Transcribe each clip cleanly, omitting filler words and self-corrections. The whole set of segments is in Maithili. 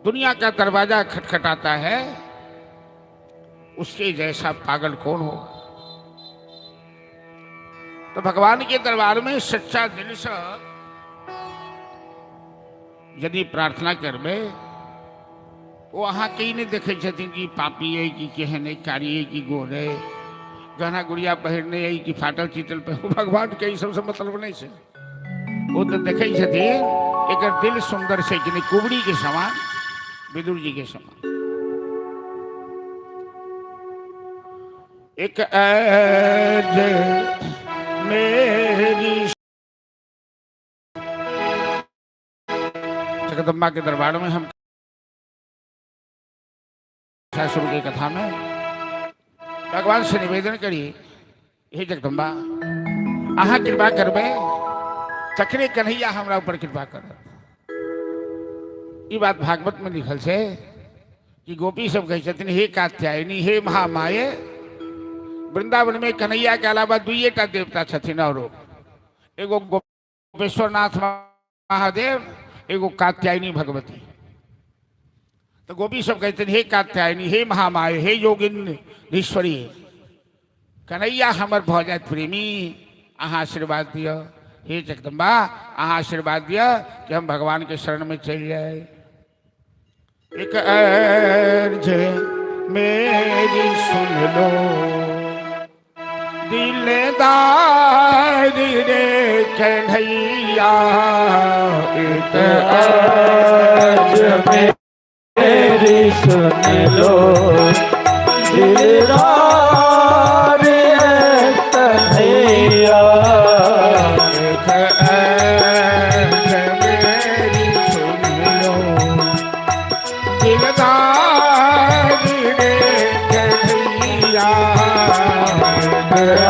दुनिया का दरवाजा खटखटाता है, उसके जैसा पागल कौन हो। तो भगवान के दरबार में सच्चा दिल से यदि प्रार्थना करबे, ओ अहाँके ई नहि देखै छथिन कि पापी अइ कि केहन अइ, कारी अइ कि गोर अइ, गहना गुड़िया पहिरने अइ कि फाटल चीटल पहिर, भगवान के ई सबसँ मतलब नहि छै। ओ तऽ देखै छथिन एकर दिल सुन्दर छै कि नहि, कुबरी के समान, विदुर जी के समान। एक अर्ज मेरी जगदम्बा के दरबार में हम सासुर के कथा में भगवान से निवेदन करी, हे जगदम्बा अहाँ कृपा करबै तखने कन्हैया हमरा ऊपर कृपा करत। ई बात भागवत में लिखल छै कि गोपी सब कहै छथिन, हे कात्यायनी, हे महामाये, वृंदावन में कन्हैया के अलावा दुइये टा देवता छथिन औरो, एगो गोपेश्वरनाथ महादेव, एगो कात्यायनी भगवती। तो गोपी सब कहते हैं, हे कात्यायनी, हे महामाय, हे योगिनीश्वरी, कन्हैया हमर भऽ जायत प्रेमी, अहाँ आशीर्वाद दिअ। हे जगदम्बा, अहाँ आशीर्वाद दिअ कि हम भगवान के शरण में चलि जाए। एक अर्ज मेरी सुन लो दिलदार रे कन्हैया, एक अर्ज मेरी सुन लो दिलदार रे कन्हैया, एक अर्ज मेरी सुन लो दिलदार रे कन्हैया,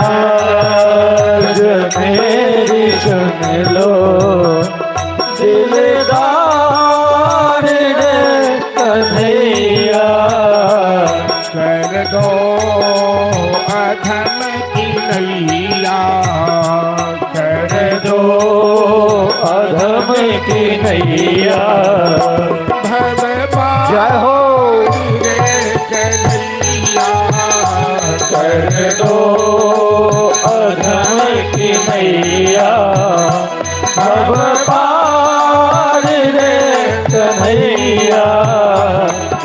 अर्ज मेरी सुन लो दिलदार रे कन्हैया, कर दो अधम की नैया, कर दो अधम की नैया, भव जय हो रे कन्हैया, कर दो अधम की नैया, भव पार रे कन्हैया,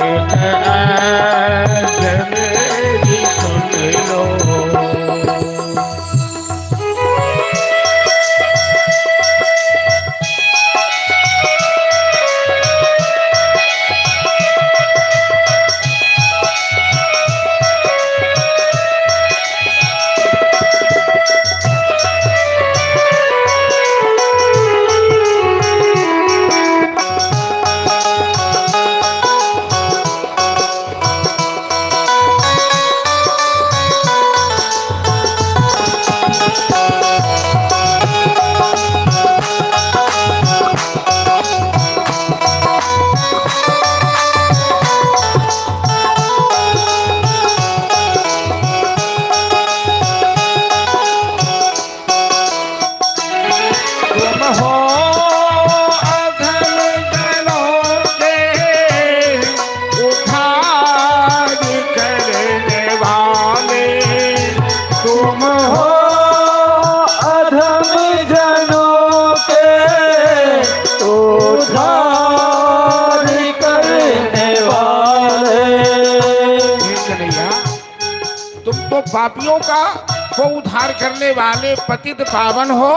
एक अर्ज मेरी सुन लो। तुम हो अधम जनों के उद्धार करने वाले, तुम हो अधम जनों के उद्धार करने वाले। हे कन्हैया, तुम तो पापियों का को उद्धार करने वाले पतित पावन हो।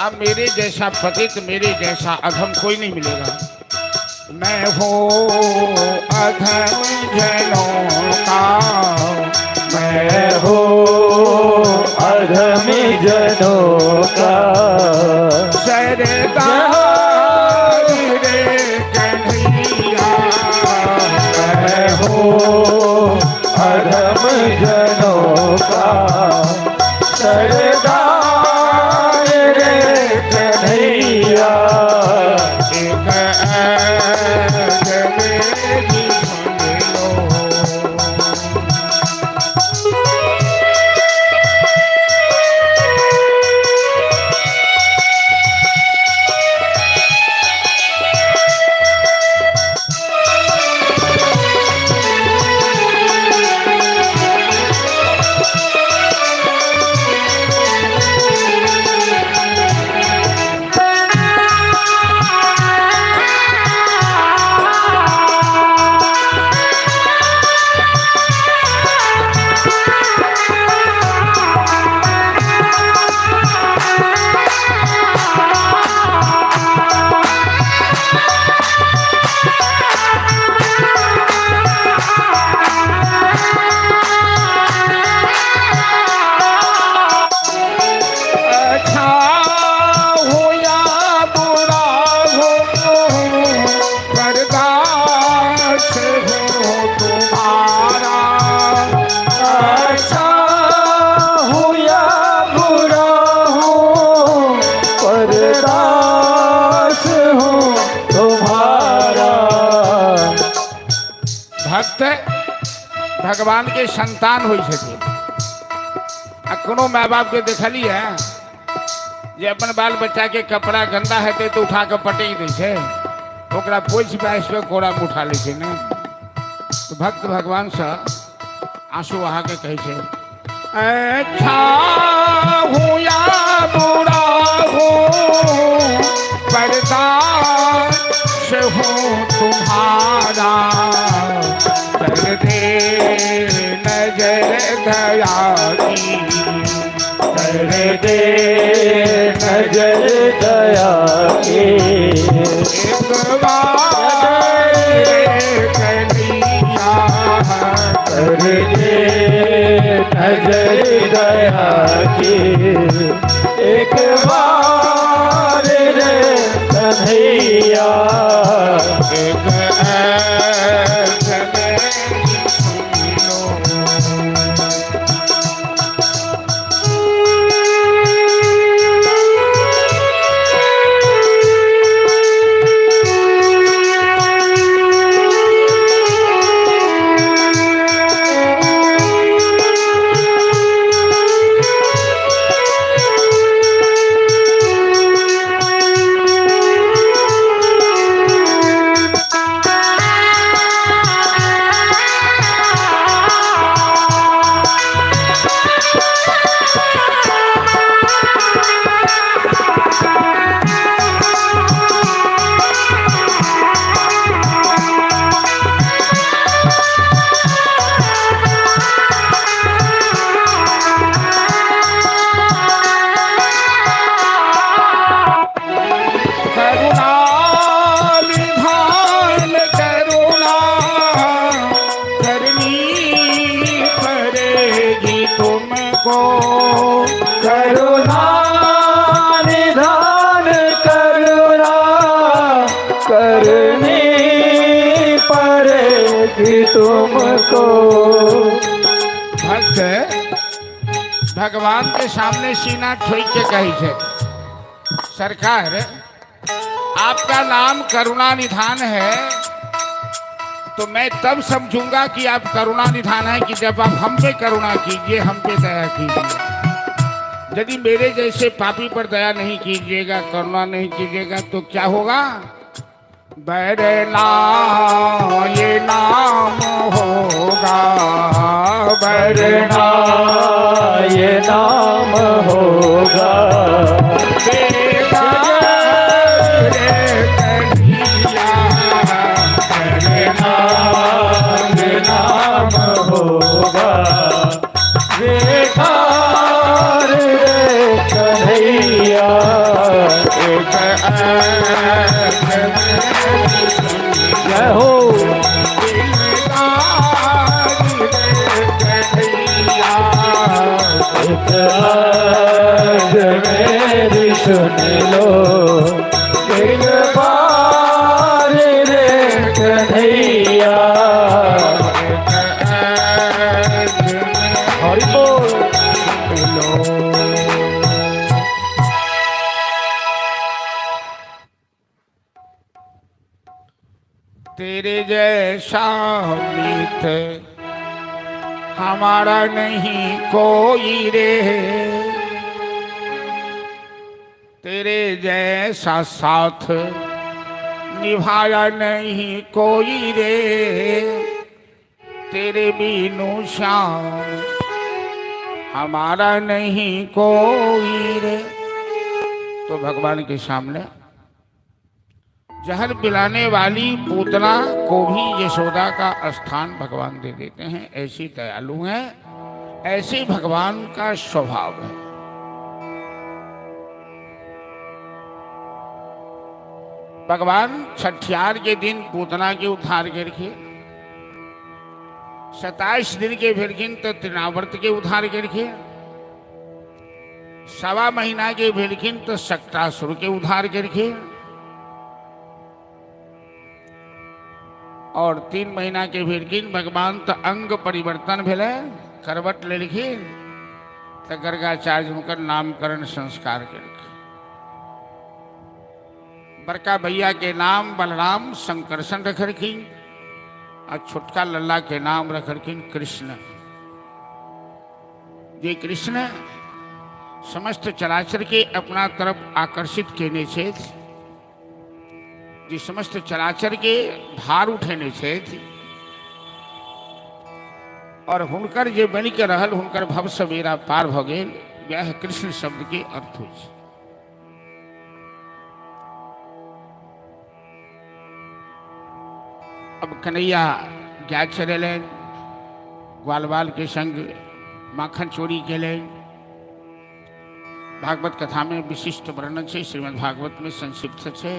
अब मेरे जैसा पतित, मेरे जैसा अधम कोई नहीं मिलेगा। मैं हो अधम जनों का, मैं हो अधम जनों का सरदार रे कन्हैया, मैं हो अधम जनों का सरदार रे कन्हैया, एक अर्ज मेरी सुन लो। भक्त भगवान के संतान होइ छथिन। आ कोनो माय बाप के देखलियै जे अपन बाल बच्चा के कपड़ा गंदा हेतै तऽ उठा कऽ पटकि दै छै, ओकरा पोछि पाछि कऽ कोरामे उठा लै छै ने। तऽ भक्त भगवानसँ आंसू अहाँके कहै छै, अच्छा हूँ या बुरा हूँ पर्दा से हूँ तुम्हारा, कर दे नजर दया की, कर दे नजर दया की। एक बार कन्हैया, कर दे नजर दया की, एक बार रे कन्हैया। एक अर्ज मेरी सुन लो। करुणा निधान करुणा करनी पड़ेगी तुमको, करुणा निधान करुणा करनी पड़ेगी तुमको। भक्त भगवान के सामने सीना ठोक के कही छे, सरकार आपका नाम करुणा निधान है तो मैं तब समझूंगा कि आप करुणा निधान है कि जब आप हम पे करुणा कीजिए, हम पे दया कीजिए। यदि मेरे जैसे पापी पर दया नहीं कीजिएगा, करुणा नहीं कीजिएगा तो क्या होगा? बरना ये नाम होगा, बरना ये नाम होगा, बेकार कन्हैया, बरना ये नाम होगा, बेकार रे कन्हैया। एक अर्ज मेरी सुन जय हो। एक अर्ज मेरी सुन लो, एक बार रे कन्हैया। हरि बोल। तेरे जैसा मित हमारा नहीं कोई रे, तेरे जैसा साथ निभाया नहीं कोई रे, तेरे बिनु श्याम हमारा नहीं कोई रे। तो भगवान के सामने जहर पिलाने वाली पूतना को भी यशोदा का स्थान भगवान दे देते हैं। ऐसी दयालु हैं, ऐसे भगवान का स्वभाव है। भगवान छठियार के दिन पूतना के उद्धार करके, 27 दिन के भेलखिन तो तृणावर्त के उद्धार करके, 1.25 महीना के भेलखिन तो शकटासुर के उद्धार करके, और 3 महीना के भेलखिन भगवान तो अंग परिवर्तन भेलै, करवट लेलखिन तो गर्गाचार्य हुनकर नामकरण संस्कार केलखिन। बड़का भैया के नाम बलराम संकर्षण रखलखिन आ छोटका लल्ला के नाम रखलखिन कृष्ण। जे कृष्ण समस्त चराचर के अपना तरफ आकर्षित केने छथि, जे समस्त चराचर के भार उठेने छथि, और हुनकर जे बनि के रहल हुनकर भव सवेरा पार भऽ गेल, वएह कृष्ण शब्द के अर्थ होइ छै। अब कन्हैया गाय चरेलनि, ग्वाल बाल के संग माखन चोरी केलनि। भागवत कथा में विशिष्ट वर्णन छै, श्रीमद् भागवत में संक्षिप्त छै।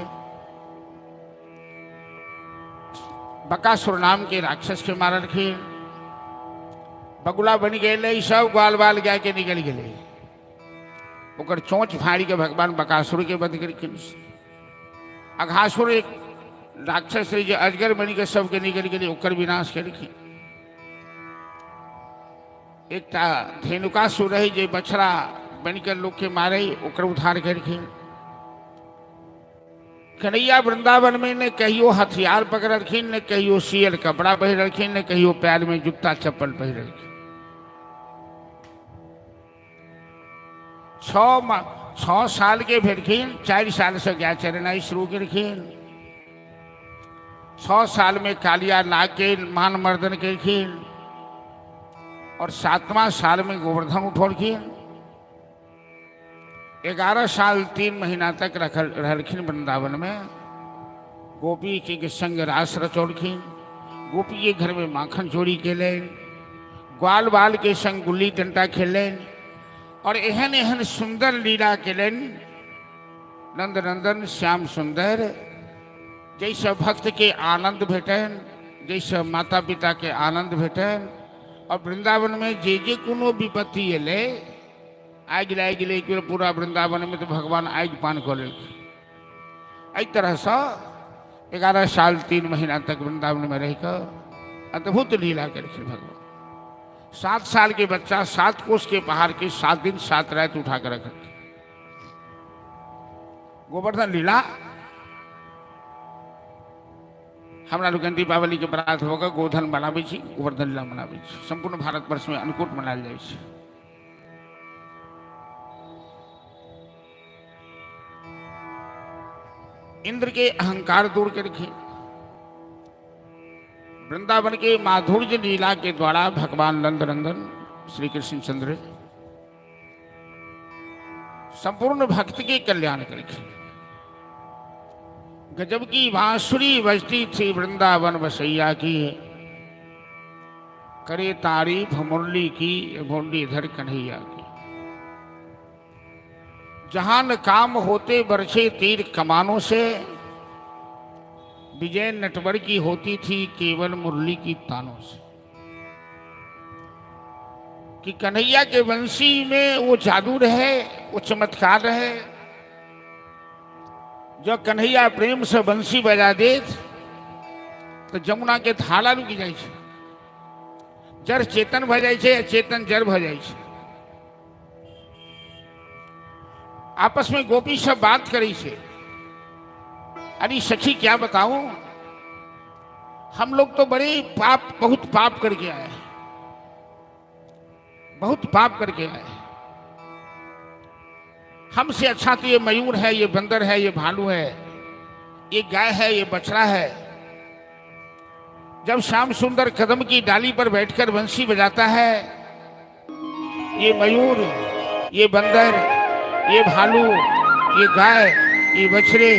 बकासुर नाम के राक्षस के मारलखिन, बगुला बनि गेलै, सब ग्वाल बाल गाय के निकलि गेलै। ओकर चोंच फाड़ि के भगवान बकासुर के वध केलखिन। अघासुर एक राक्षस रहे जे अजगर बनि के सबके निकलि गेलै, ओकर विनाश केलखिन। एकटा धेनुकासुर रहे जे बछड़ा बनि के लोक के मारे, ओकर उद्धार केलखिन। कन्हैया वृंदावन में ने कहियो हथियार पकड़लखिन, ने कहियो सियल कपड़ा पहिरलखिन, ने कहियो पैर में जूता चप्पल पहिरलखिन। 6 साल के भेलखिन, 4 साल से गाय चरेनाइ शुरू केलखिन। 6 साल में कालिया नाग के मान मर्दन केलखिन और 7वां साल में गोवर्धन उठौलखिन। 11 साल 3 महीना तक रहलखिन वृंदावन में। गोपी के संग रास रचौलखिन, गोपी के घर में माखन चोरी केलनि, ग्वाल बाल के संग गुल्ली डंटा खेलनि और एहन एहन सुंदर लीला केलनि नंद नंदन श्याम सुंदर, जैसे भक्त के आनंद भेटनि, जैसे माता पिता के आनंद भेटनि। और वृंदावन में जे जे कोनो विपत्ति एलै, आगि लागि गेलै एक बेर पूरा वृंदावन में, तो भगवान आगि पान कऽ लेलखिन। एहि तरहसँ 11 साल 3 महीना तक वृंदावन में रहि कऽ अद्भुत लीला केलखिन भगवान। 7 साल के बच्चा 7 कोस के पहाड़ के 7 दिन 7 रात उठा कर रखलखिन। गोवर्धन लीला हमरा लोकनि दीपावली के बरात भऽ कऽ गोधन मनाबै छी, गोवर्धन लीला मनाबै छी। सम्पूर्ण भारतवर्ष में अन्नकूट मनायल जाइ छै। इंद्र के अहंकार दूर केलखिन। वृंदावन के माधुर्य लीला के द्वारा भगवान नंदनंदन श्री कृष्ण चंद्र संपूर्ण भक्त के कल्याण केलखिन। गजब की बांसुरी बजती थी वृंदावन बसैया की, करे तारीफ मुरली की मुरलीधर कन्हैया की। जहां काम होते बरछे तीर कमानों से, विजय नटवर की होती थी केवल मुरली की तानों से। कि कन्हैया के वंशी में वो जादू रहे, वो चमत्कार रहे। जब कन्हैया प्रेम से बंसी बजा दे तो जमुना के धारा रुकि जाइ छै, जड़ चेतन भऽ जाइ छै, चेतन जड़ भऽ जाइ छै। आपस में गोपी सब बात करै छै, अरे सखी क्या बताऊं, हम लोग तो बड़े पाप, बहुत पाप करके आए हैं, बहुत पाप करके आए हैं। हमसे अच्छा तो ये मयूर है, ये बंदर है, ये भालू है, ये गाय है, ये बछड़ा है। जब श्याम सुंदर कदम की डाली पर बैठकर बंसी बजाता है, ये मयूर, ये बंदर, ये भालू, ये गाय, ये बछड़े,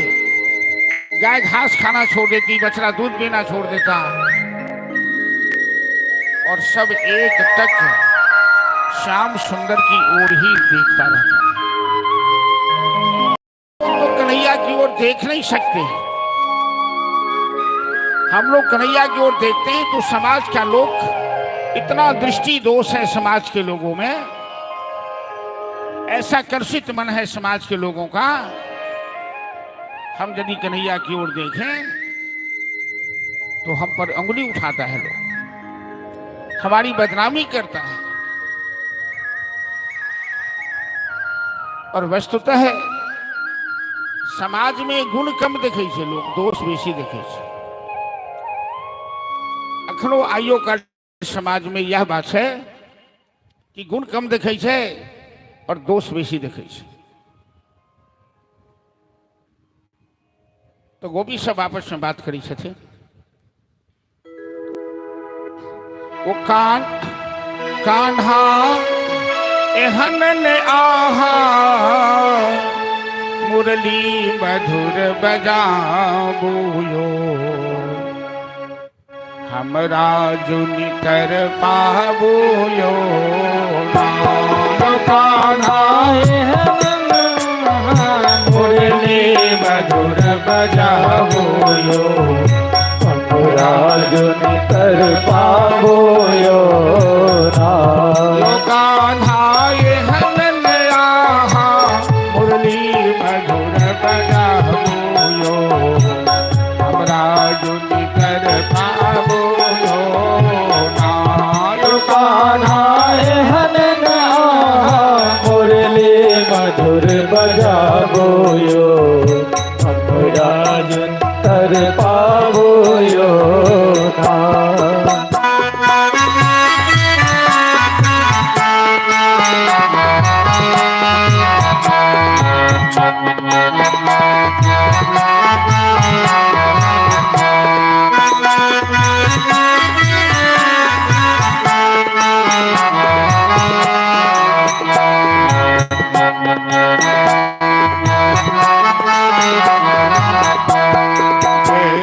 गाय घास खाना छोड़ देती, बछड़ा दूध पीना छोड़ देता, और सब एक टक श्याम सुंदर की ओर ही देखता रहता। तो कन्हैया की ओर देख नहीं सकते हैं। हम लोग कन्हैया की ओर देखते हैं तो समाज का लोग, इतना दृष्टि दोष है समाज के लोगों में, ऐसा कर्षित मन है समाज के लोगों का। हम यदि कन्हैया की ओर देखें तो हम पर उंगली उठाता है लोग, हमारी बदनामी करता है। और वस्तुतः समाज में गुण कम देखे छै लोग, दोष बेसी देखे छै। अखनो आइयो काल समाजमे इएह बात छै कि गुण कम देखै छै आओर दोष बेसी देखै छै। तऽ गोपी सब आपसमे बात करै छथिन। ओ कान कान्हा एहन ने आहा मुरली मधुर बजाबू यो, हमरा जुनि कर पाबू यो नाम। कान्हा मुरली मधुर बजाबो यो, हमरा जुनि कर पाबो यो नाम। कान्हा एहन आहा मुरली मधुर बजाबो यो, हमरा जुनि कर पाबो यो नाम। कान्हा एहन आहा मुरली मधुर बजाबो यो, हमरा जुनि कर पाबो यो नाम।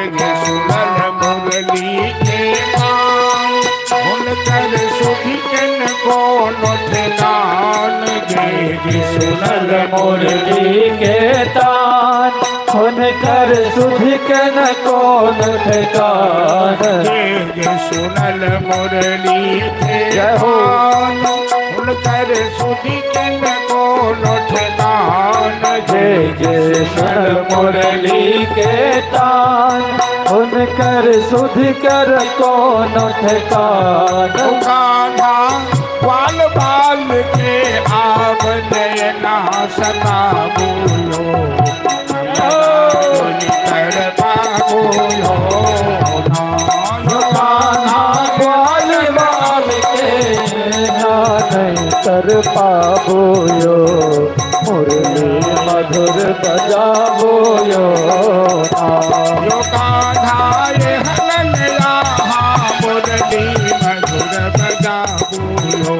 जे सुनल मुरली के तान, हुनकर सुधिकन कोनो ठेकान। जे जे सुनल मुरली के तान, हुनकर सुधिकन कोन ठेकान। जे जे सुनल मुरली के जय हो। तान, हुनकर सुधिकन कोनो ठेकान। जे जे सुनल मुरली के तान, हुनकर सुधिकर कोन ठेकान। कान्हा बाल बाल के आब नैना सताबो यो, कर पाबो यो कान्हा ग्वाल बाल के नहीं कर पाबो यो, मुरली मधुर बजाबो यो नाम। यो कान्हा हलन आहा मुरली मधुर बजाबो यो,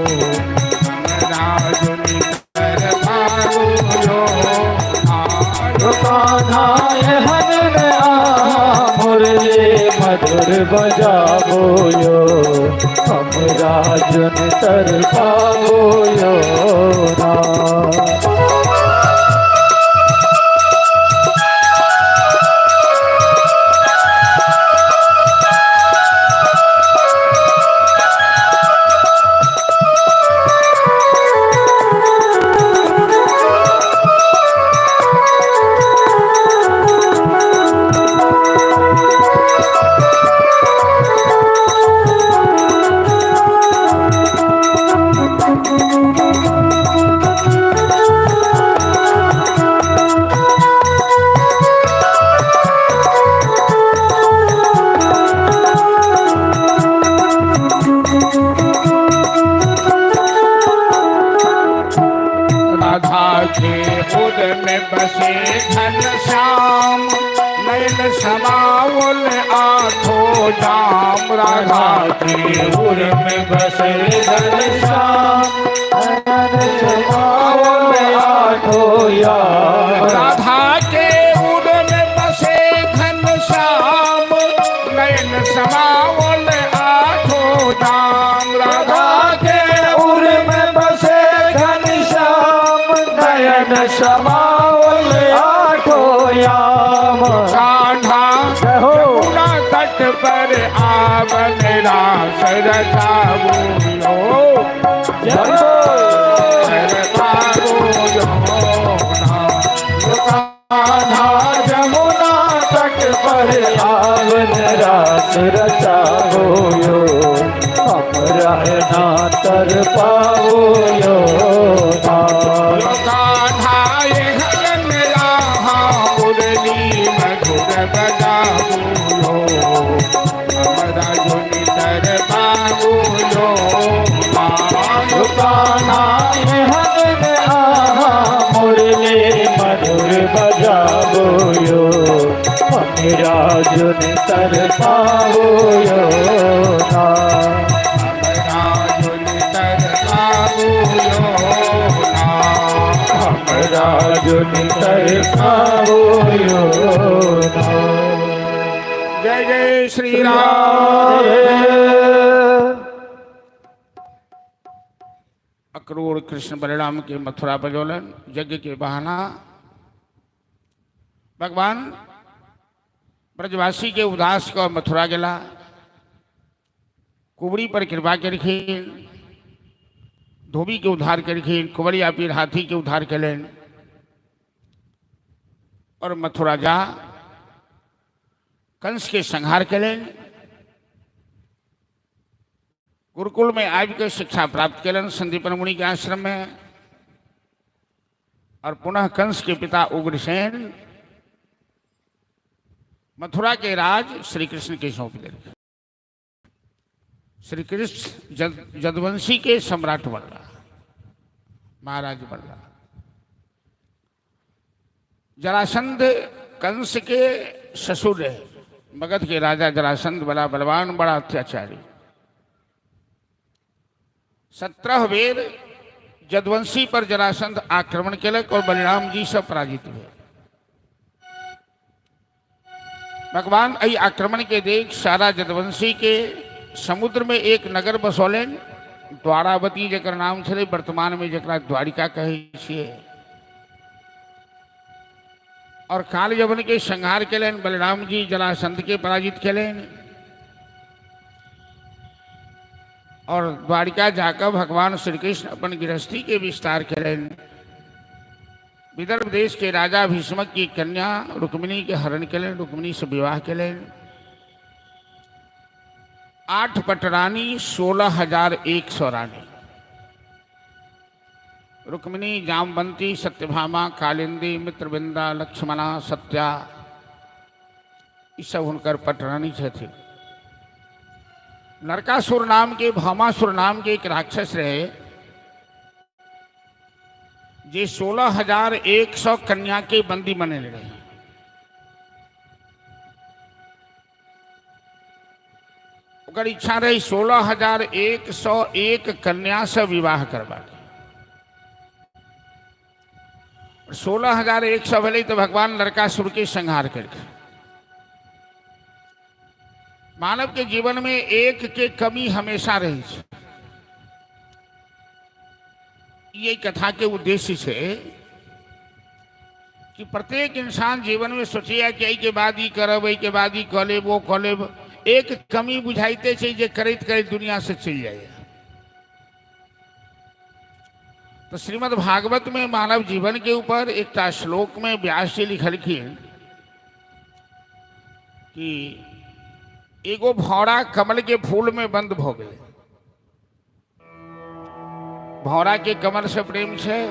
हमरा जुनि कर पाबो यो। कान्हा हलन आहा मुरली मधुर बजाबो यो, हमरा जुन तर पाबो यो नाम। राधा के उर में बसे घन श्याम, नैन समावल आठो जाम। राधा के उर में बसे घन श्याम, नयन समावल आठो याम। राधा के उर में बसे घन श्याम, नैन समावल आठो जाम। राधा राधा के उर में बसे घन श्याम, नयन समावल आठो याम। कान्हा जय हो। यमुना तट पर आवन रास रचावो यो, जय हो। रचावो यो कान्हा जमुना तट पर आवन रास रचावो यो, हमरा ना तर पावो यो नाम। कान्हा हलन आहा मुरली मधुर बजावो यो, हमरा जुनि तर पावो यो ना। हमरा जुनि तर पाबू यो ना। हमरा जुनि तर पावो यो ना। जय जय श्री राम। अक्रूर कृष्ण बलराम के मथुरा बजौलन यज्ञ के बहाना। भगवान ब्रजवासी के उदास को मथुरा गेला, कुबड़ी पर कृपा केलखिन, धोबी के उद्धार केलखिन, कुबड़िया पीर हाथी के उद्धार केलनि और मथुरा जा कंस के संहार केलनि। गुरुकुल में आबि के शिक्षा प्राप्त केलनि संदीपन मुनि के आश्रम में और पुनः कंस के पिता उग्रसेन मथुरा के राज श्री कृष्ण के सौंप देलखिन। श्री कृष्ण जदुवंशी के सम्राट बनला, महाराज बनला। जरासंध कंस के ससुर रहे, मगध के राजा जरासंध बड़ा बलवान, बड़ा अत्याचारी। 17 बेर जदुवंशी पर जरासंध आक्रमण केलक और बलराम जी से पराजित भेल। भगवान एहि आक्रमण के देख सारा जदुवंशी के समुद्र में एक नगर बसौलनि, द्वारावती जकर नाम छलै, वर्तमान में जकरा द्वारिका कहै छियै। और काल यवन के संहार केलनि बलराम जी, जरासंध के पराजित केलनि और द्वारिका जाकर भगवान श्री कृष्ण अपन गृहस्थी के विस्तार केलनि। विदर्भ देश के राजा भीष्मक की कन्या रुक्मिणी के हरण केलनि, रुक्मिणी से विवाह केलनि। 8 पटरानी, 16,100 रानी। रुक्मिणी, जामवंती, सत्यभामा, कालिंदी, मित्रविंदा, लक्ष्मणा, सत्या, ई सब हुनकर पटरानी छथिन। नरकासुर नाम के, भामासुर नाम के एक राक्षस रहे जे 16,100 कन्या के बंदी बनेले रहे। ओकर इच्छा रही 16,101 कन्या से विवाह करबाक। 16,100 भेलै तो भगवान नरकासुर के संहार केलखिन। मानव के जीवन में एक के कमी हमेशा रही छै। ये कथा के उद्देश्य छै कि प्रत्येक इंसान जीवन में सोचैया कि एहि के बाद ई करब, एहि के बाद ई कऽ लेब, ओ कऽ लेब। एक कमी बुझाइते छै जे करैत करैत दुनिया से चलि जाइए। तो श्रीमद् भागवत में मानव जीवन के ऊपर एकटा श्लोक में व्यास जी लिखलखिन कि एगो भौरा कमल के फूल में बंद भ गेलै। भौरा के कमल से प्रेम छै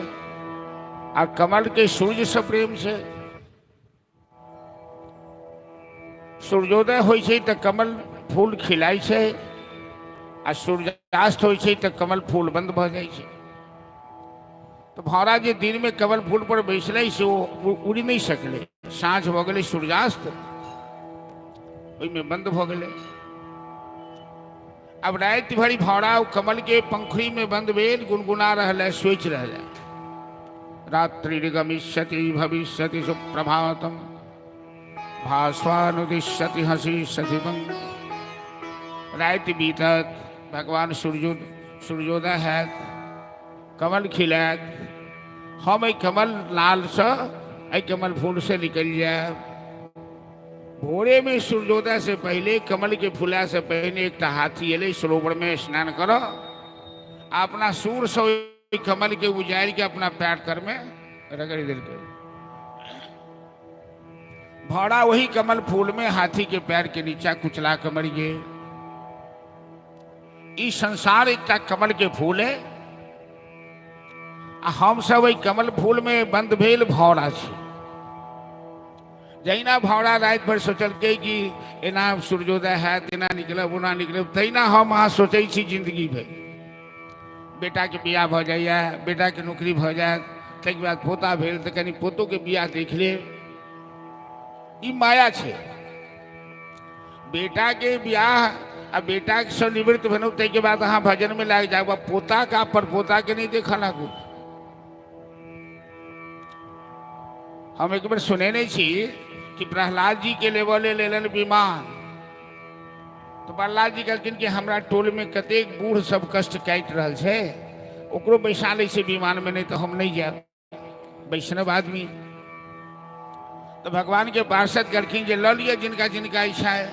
आ कमल के सूर्य से प्रेम छै। सूर्योदय होइ छै तऽ कमल फूल खिलाइ छै आ सूर्यास्त होइ छै तऽ कमल फूल बंद भऽ जाइ छै। तऽ भौरा जे दिन में कमल फूल पर बैसलै से ओ उड़ि नहि सकलै। साँझ भऽ गेलै, सूर्यास्त, ओहिमे बंद भऽ गेलै। अब राति भरि भौरा ओ कमल के पंखुड़ी में बंद भेल गुनगुना रहल है, सोचि रहल है, रात्रि गमिष्यति भविष्यति सुप्रभातम भास्वानुदिश्यति हसीष्यति बंग। राति बीतत, भगवान सूर्योदय हैत, कमल खिलायत, हम एहि कमल लालसँ, एहि कमल फूलसँ निकलि जायब। भोरे में सूर्योदय से पहले, कमल के फूला से पहले एकटा हाथी एलै सरोवर में स्नान करऽ, आ अपना सूर से ओहि कमल के उजाड़ि के अपना पैर तर में रगड़ि देलकै। भौरा वही कमल फूल में हाथी के पैर के नीचा कुचला के मरि गेल। ई संसार एकटा कमल के फूल है आ हम सब एहि कमल फूल में बंद भेल भौरा छी। जहिना भौरा राति भरि सोचलकै कि एना सूर्योदय हैत, एना निकलब, ओना निकलब, तहिना हम अहाँ सोचै छी जिंदगी भरि। बेटाके बियाह भऽ जाइए, बेटाके नौकरी भऽ जायत, ताहिके बाद पोता भेल तऽ कनि पोतोके बियाह देख लेब। ई माया छै। बेटाके बियाह आ बेटासँ निवृत्त भेलहुँ ताहिके बाद अहाँ भजनमे लागि जायब, आ पोताके आ परपोताके नहि देखऽ लागू। हम एक बेर सुनेने छी कि प्रहलाद जी के लेबऽ लेल एलनि विमान, तऽ प्रहलाद जी कहलखिन कि हमरा टोलमे कतेक बूढ़ सब कष्ट काटि रहल छै, ओकरो बैसा लै छै विमानमे, नहि तऽ हम नहि जायब, वैष्णव आदमी। तऽ भगवान के पार्षद कहलखिन जे लऽ लिअ जिनका जिनका इच्छा है।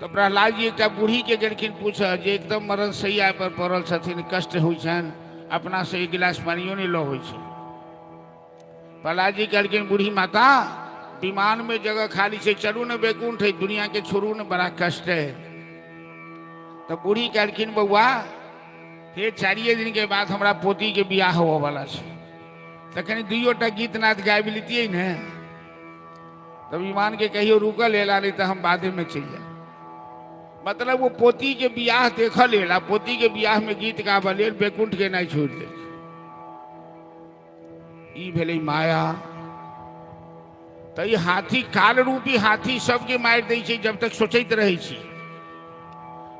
तऽ प्रहलाद जी एकटा बूढ़ी के गेलखिन पूछऽ जे एकदम मरण सैया पर पड़ल छथिन, कष्ट होइ छनि, अपना से एक गिलास पानियो नहि लऽ होइ छै। प्रहलाद जी कहलखिन बूढ़ी माता विमान में जगह खाली छै, चलू ने बैकुंठ है, दुनिया के छोड़ू ने, बड़ा कष्ट है। तऽ बूढ़ी कहलखिन बौआ फेर 4 दिन के बाद हमरा पोती के बियाह होबऽ वाला छै, तऽ कनि दुइयोटा गीत नाद गाबि लितियै ने, तब विमान के कहियो रुकल एला नहीं तऽ हम बादे में चलि जायब। मतलब वो पोती के बियाह देखल एला, पोती के बियाह में गीत गाबऽ लेल बैकुंठ के नहि छोड़ि देलखिन। ई भेलै माया। तऽ ई हाथी काल रूपी हाथी सबके मारि दै छै जब तक सोचैत रहै छी।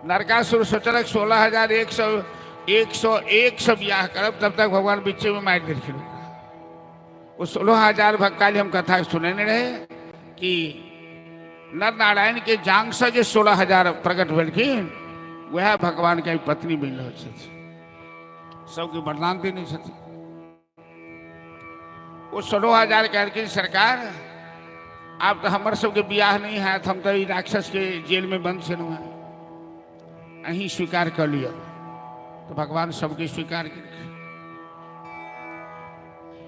नरकासुर सोचलक 16,101 से बियाह करब, तब तक भगवान बीचे में मारि देलखिन। ओ 16,000 भक्त काल्हि हम कथा सुनेने रहे कि नर नारायण के जांग से जे 16,000 प्रकट भेलखिन वएह भगवान के पत्नी बनि रहल छथिन, सबके वरदान देने छथिन। ओ 16,000 कहलखिन सरकार आब तऽ हमर सबके बियाह नहि हैत, हम तऽ ई राक्षस के जेल में बंद छलहुँ हेँ, अहीं स्वीकार कऽ लिअ। तऽ भगवान सबके स्वीकार केलखिन,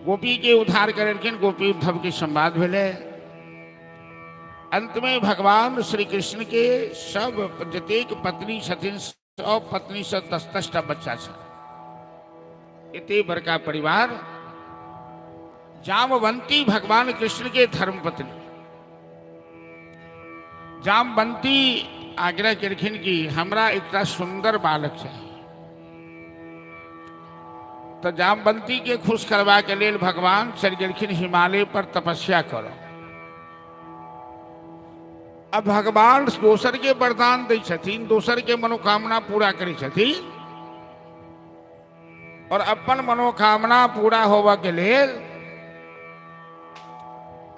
गोपी के उद्धार करेलखिन, गोपी उद्धव के संवाद भेलै। अंत में भगवान श्री कृष्ण के सब जतेक पत्नी छथिन सब पत्नी से 10-10 टा बच्चा छल, एते बड़का परिवार। जामवंती भगवान कृष्ण के धर्म पत्नी जामवंती आग्रह केलखिन कि हमरा एकटा सुंदर बालक चाही। तो जामवंती के खुश करबा के लेल भगवान चलि गेलखिन हिमालय पर तपस्या करऽ। अब भगवान दोसर के वरदान दै छथिन, दोसर के मनोकामना पूरा करै छथिन, और अपन मनोकामना पूरा होबऽ के लेल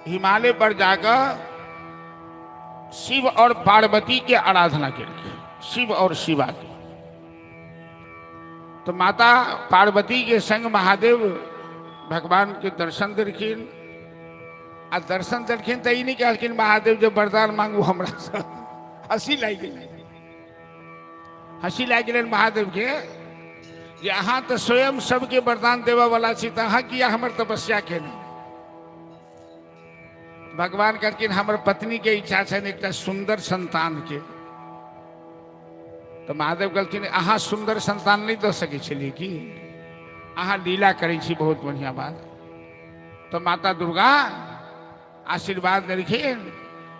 हिमालय पर जाकर शिव और पार्वती के आराधना केलखिन, शिव और शिवा के। तो माता पार्वती के संग महादेव भगवान के दर्शन देलखिन, आ दर्शन देलखिन तऽ ई नहि कहलखिन महादेव जे वरदान मांगू हमरा से, हंसी लागि गेलै, हंसी लागि गेलनि महादेव के जे अहाँ तऽ स्वयं सबके वरदान देबऽ वाला छी, तऽ अहाँ किया हमर तपस्या केने। भगवान कहलखिन हमर पत्नी के इच्छा छनि एकटा सुंदर संतान के। तऽ महादेव कहलखिन अहाँ सुंदर संतान नहि दऽ सकै छलियै की, अहाँ लीला करै छी, बहुत बढ़िया बात। तऽ माता दुर्गा आशीर्वाद देलखिन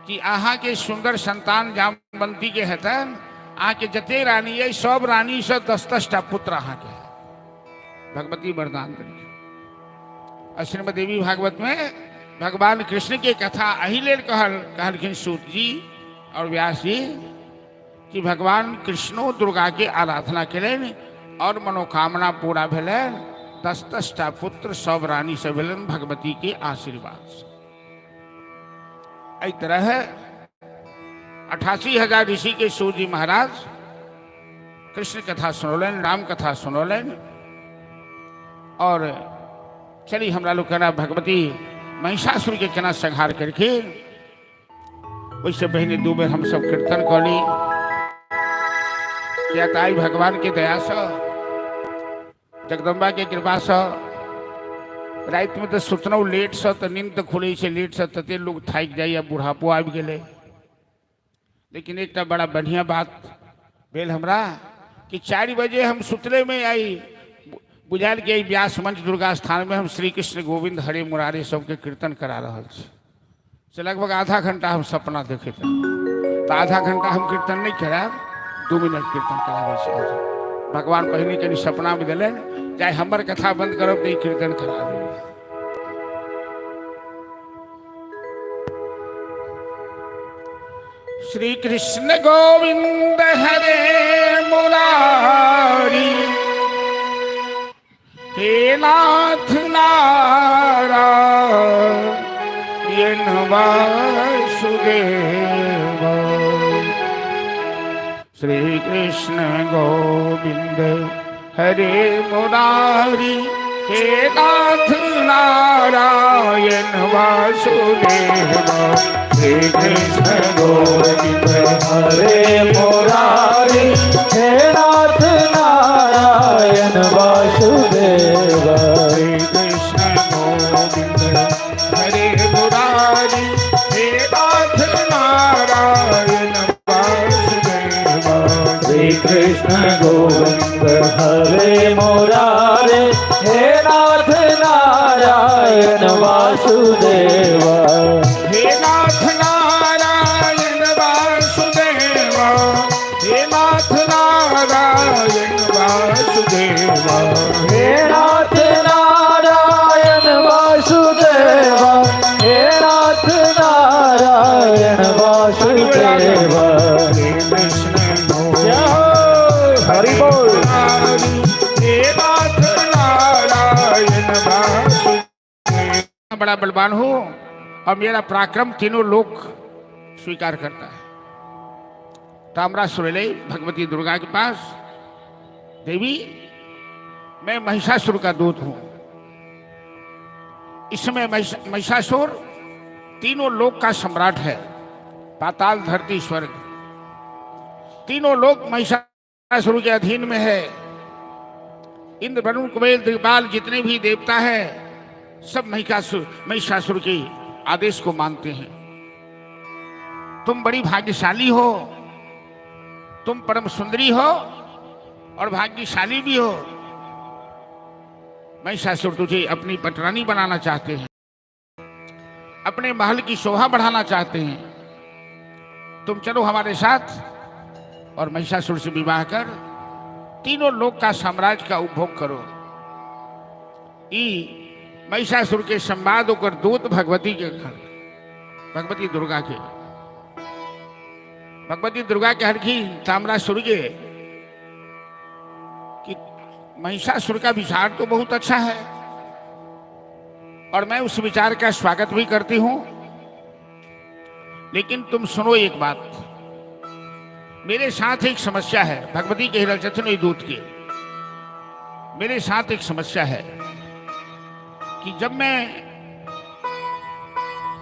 कि अहाँके सुंदर संतान जामवंती के हेतनि, अहाँके जते रानी अइ सब रानी से 10-10 टा पुत्र अहाँके हैत। भगवती वरदान देलखिन। आ श्रीमद देवी भागवत में भगवान कृष्ण के कथा एहि लेल कहलखिन सूत जी और व्यास जी कि भगवान कृष्णो दुर्गा के आराधना केलनि और मनोकामना पूरा भेलनि, 10-10 टा पुत्र सब रानी से भेलनि भगवती के आशीर्वाद से। एहि तरह 88,000 ऋषि के सूत जी महाराज कृष्ण कथा सुनौलनि, राम कथा सुनौलनि। और चली हमरा लोग केना भगवती महिषासुर के केना संहार केलखिन, ओहिसँ पहिने 2 बेर हमसब कीर्तन कऽ ली, किया तऽ आइ भगवान के दयासँ जगदम्बा के कृपासँ रातिमे तऽ सुतलहुँ लेटसँ, तऽ नींद तऽ खुलै छै लेटसँ, तते लोक थाकि जाइए, बुढ़ापो आबि गेलै। लेकिन एकटा बड़ा बढ़िआँ बात भेल हमरा कि 4 बजे हम सुतलेमे आई बुझायल कि एहि व्यास मंच दुर्गा स्थानमे हम श्री कृष्ण गोविंद हरे मुरारी सबके कीर्तन करा रहल छी। से लगभग आधा घंटा हम सपना देखैत रही, तऽ आधा घंटा हम कीर्तन नहि करायब, 2 मिनट कीर्तन कराबै छी। भगवान पहिने कनि सपनामे देलनि चाहे हमर कथा बंद करब तऽ ई कीर्तन करा देबै। श्री कृष्ण गोविंद हरे मुरारी, हे नाथ नारायण वासुदेव। श्री कृष्ण गोविंद हरे मुरारी, हे नाथ नारायण वासुदेव। श्री कृष्ण गोविंद हरे मुरारी, हे नाथ नारायण वासुदेव। श्री कृष्ण गोविंद हरे मुरारी, हे नाथ नारायण वासुदेव। श्री कृष्ण गोविंद हरे मुरारे, हे नाथ नारायण वासुदेव। हे नाथ नारायण वासुदेव, हे नाथ नारायण वासुदेव। हे नाथ नारायण वासुदेव, हे नाथ नारायण वासुदेव। श्री कृष्ण जय हो, हरि बोल। हे नाथ नारायण वासुदेव। बड़ा बलवान हूं और मेरा पराक्रम तीनों लोक स्वीकार करता है। ताम्रासुर ले भगवती दुर्गा के पास, देवी, मैं महिषासुर का दूत हूं। इस समय महिषासुर तीनों लोक का सम्राट है, पाताल धरती स्वर्ग तीनों लोक महिषासुर के अधीन में है। इंद्र, वरुण, कुबेर, दिग्पाल जितने भी देवता हैं, सब महिषासुर महिषासुर के आदेश को मानते हैं। तुम बड़ी भाग्यशाली हो, तुम परम सुंदरी हो और भाग्यशाली भी हो। महिषासुर तुझे अपनी पटरानी बनाना चाहते हैं, अपने महल की शोभा बढ़ाना चाहते हैं। तुम चलो हमारे साथ और महिषासुर से विवाह कर तीनों लोक का साम्राज्य का उपभोग करो। ई महिषासुर के संवाद ओकर दूत भगवती के घर, भगवती दुर्गा के, भगवती दुर्गा के हरखी ताम्रासुर के कि महिषासुर का विचार तो बहुत अच्छा है और मैं उस विचार का स्वागत भी करती हूं, लेकिन तुम सुनो एक बात, मेरे साथ एक समस्या है। भगवती के रचन दूत के, मेरे साथ एक समस्या है कि जब मैं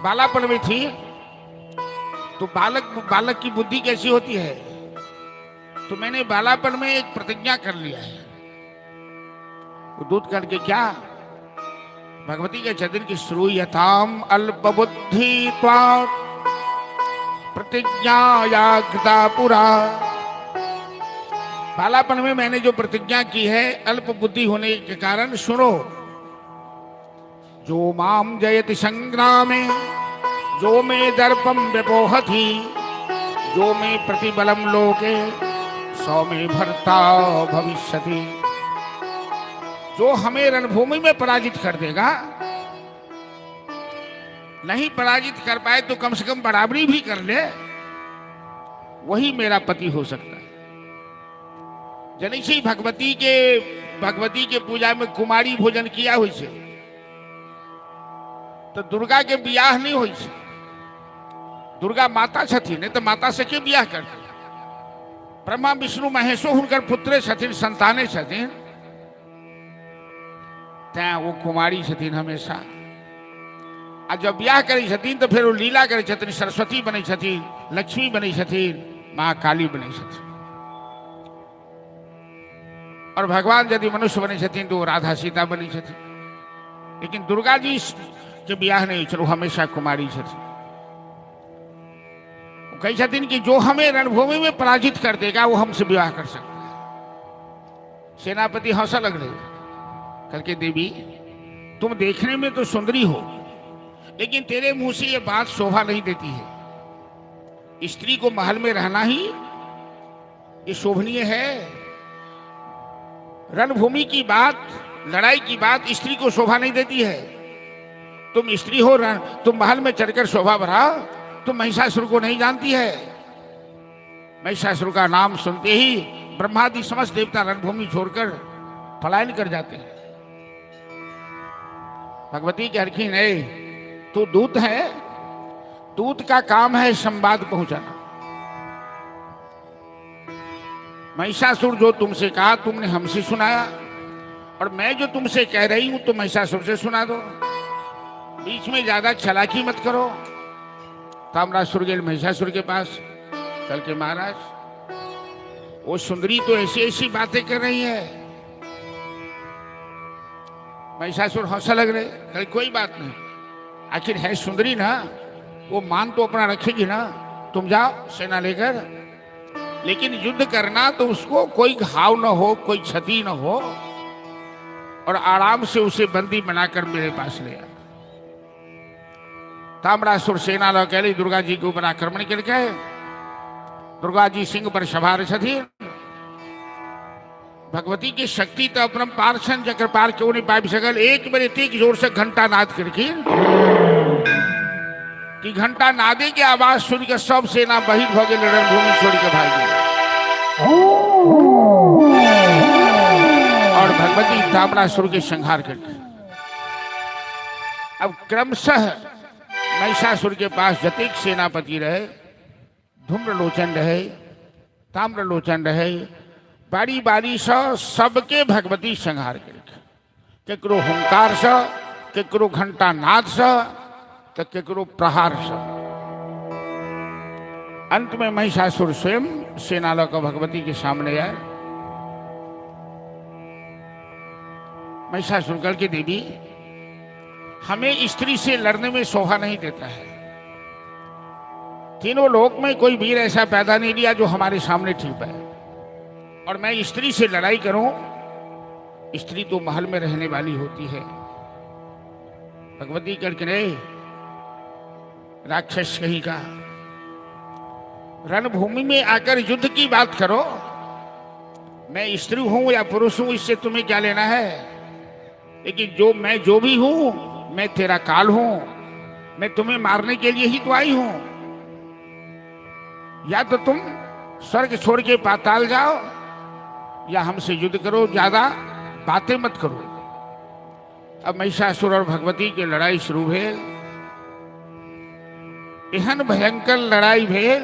बालापन में थी तो बालक बालक की बुद्धि कैसी होती है, तो मैंने बालापन में एक प्रतिज्ञा कर लिया है। वो दूत करके क्या, भगवती के चरण की, श्रूयताम अल्प बुद्धि प्रतिज्ञा या कृता पुरा। बालापन में मैंने जो प्रतिज्ञा की है अल्प बुद्धि होने के कारण, सुनो। जो माम जयति संग्रामे, जो मे दर्पम व्यपोहति, जो मे प्रतिबलम लोके, सो मे भर्ता भविष्यति। जो हमें रणभूमि में पराजित कर देगा, नहीं पराजित कर पाए तो कम से कम बराबरी भी कर ले, वही मेरा पति हो सकता है। जनै छी भगवती के पूजा में कुमारी भोजन किया होइ छै? तो दुर्गा के बियाह नहीं होइ छै। दुर्गा माता छथिन, नहीं तो माता से के बियाह करते? ब्रह्मा विष्णु महेशो हुनकर पुत्रे छथिन, संताने छथिन। तैं ओ कुमारी छथिन हमेशा। आ जब बियाह करै छथिन तऽ फेर ओ लीला करै छथिन, सरस्वती बनै छथिन, लक्ष्मी बनै छथिन, माँ काली बनै छथिन। और भगवान यदि मनुष्य बनै छथिन तो ओ राधा सीता बनै छथिन। लेकिन दुर्गा जी के बियाह नहीं होइ छनि, ओ हमेशा कुमारी छथिन। ओ कहै छथिन कि जो हमें रणभूमि में पराजित कर देगा, वो हमसे विवाह कर सकता है। सेनापति हंसा लगले, करके देवी, तुम देखने में तो सुंदरी हो, लेकिन तेरे मुंह से ये बात शोभा नहीं देती है। स्त्री को महल में रहना ही ये शोभनीय है? रणभूमि की बात, लड़ाई की बात स्त्री को शोभा नहीं देती है। तुम स्त्री हो, तुम महल में चढ़कर शोभा बढ़ाओ? तुम महिषासुर को नहीं जानती है। महिषासुर का नाम सुनते ही ब्रह्मादि समस्त देवता रणभूमि छोड़कर पलायन कर जाते हैं। भगवती कहलखिन, ए तू दूत है, दूत का काम है संवाद पहुंचाना। महिषासुर जो तुमसे कहा तुमने हमसे सुनाया, और मैं जो तुमसे कह रही हूं तो महिषासुर से सुना दो, बीच में ज्यादा चालाकी मत करो। ताम्रासुर गेल महिषासुर के पास, चल के महाराज वो सुंदरी तो ऐसी ऐसी बातें कर रही है। महिषासुर हंसा लग रहे, कहे कोई बात नहीं, आखिर है सुंदरी ना, वो मान तो अपना रखेगी ना, तुम जाओ सेना लेकर, लेकिन युद्ध करना तो उसको कोई घाव न हो, कोई क्षति न हो, और आराम से उसे बंदी बनाकर मेरे पास ले आ। ताम्रासुर सेना ल के दुर्गा जी के ऊपर आक्रमण करके, दुर्गा जी सिंह पर सवार छथिन। भगवती के शक्ति तो अपरम्पार छनि, जकर पार केओ नहीं पाबि सकल। एक बेर एतेक जोर से घंटा नाद केलखिन कि घंटा नादे के आवाज सुन के सब सेना बहिर भऽ गेल, रणभूमि छोड़ के भागि गेल। और भगवती ताम्रासुर के संहार केलखिन। अब क्रमशः महिषासुर के पास जतेक सेनापति रहे, धूम्रलोचन रहे, ताम्रलोचन रहे, बारी बारी से सबके भगवती संहार केलखिन। केकरो हुंकार से, केकरो घंटा नाद से, तो केकरो प्रहार से। अंत में महिषासुर स्वयं सेना लऽ कऽ भगवती के सामने आए। महिषासुर कहल के देवी, हमें स्त्री से लड़ने में शोभा नहीं देता है। तीनों लोक में कोई वीर ऐसा पैदा नहीं लिया जो हमारे सामने ठीक है, और मैं स्त्री से लड़ाई करूं? स्त्री तो महल में रहने वाली होती है। भगवती करके रे राक्षस कहीं का, रणभूमि में आकर युद्ध की बात करो। मैं स्त्री हूं या पुरुष हूं, इससे तुम्हें क्या लेना है? लेकिन जो मैं जो भी हूं, मैं तेरा काल हूं, मैं तुम्हें मारने के लिए ही तो आई हूं। या तो तुम स्वर्ग छोड़ के पाताल जाओ या हमसे युद्ध करो, ज्यादा बातें मत करो। अब महिषासुर और भगवती के लड़ाई शुरू भेल। एहन भयंकर लड़ाई भेल,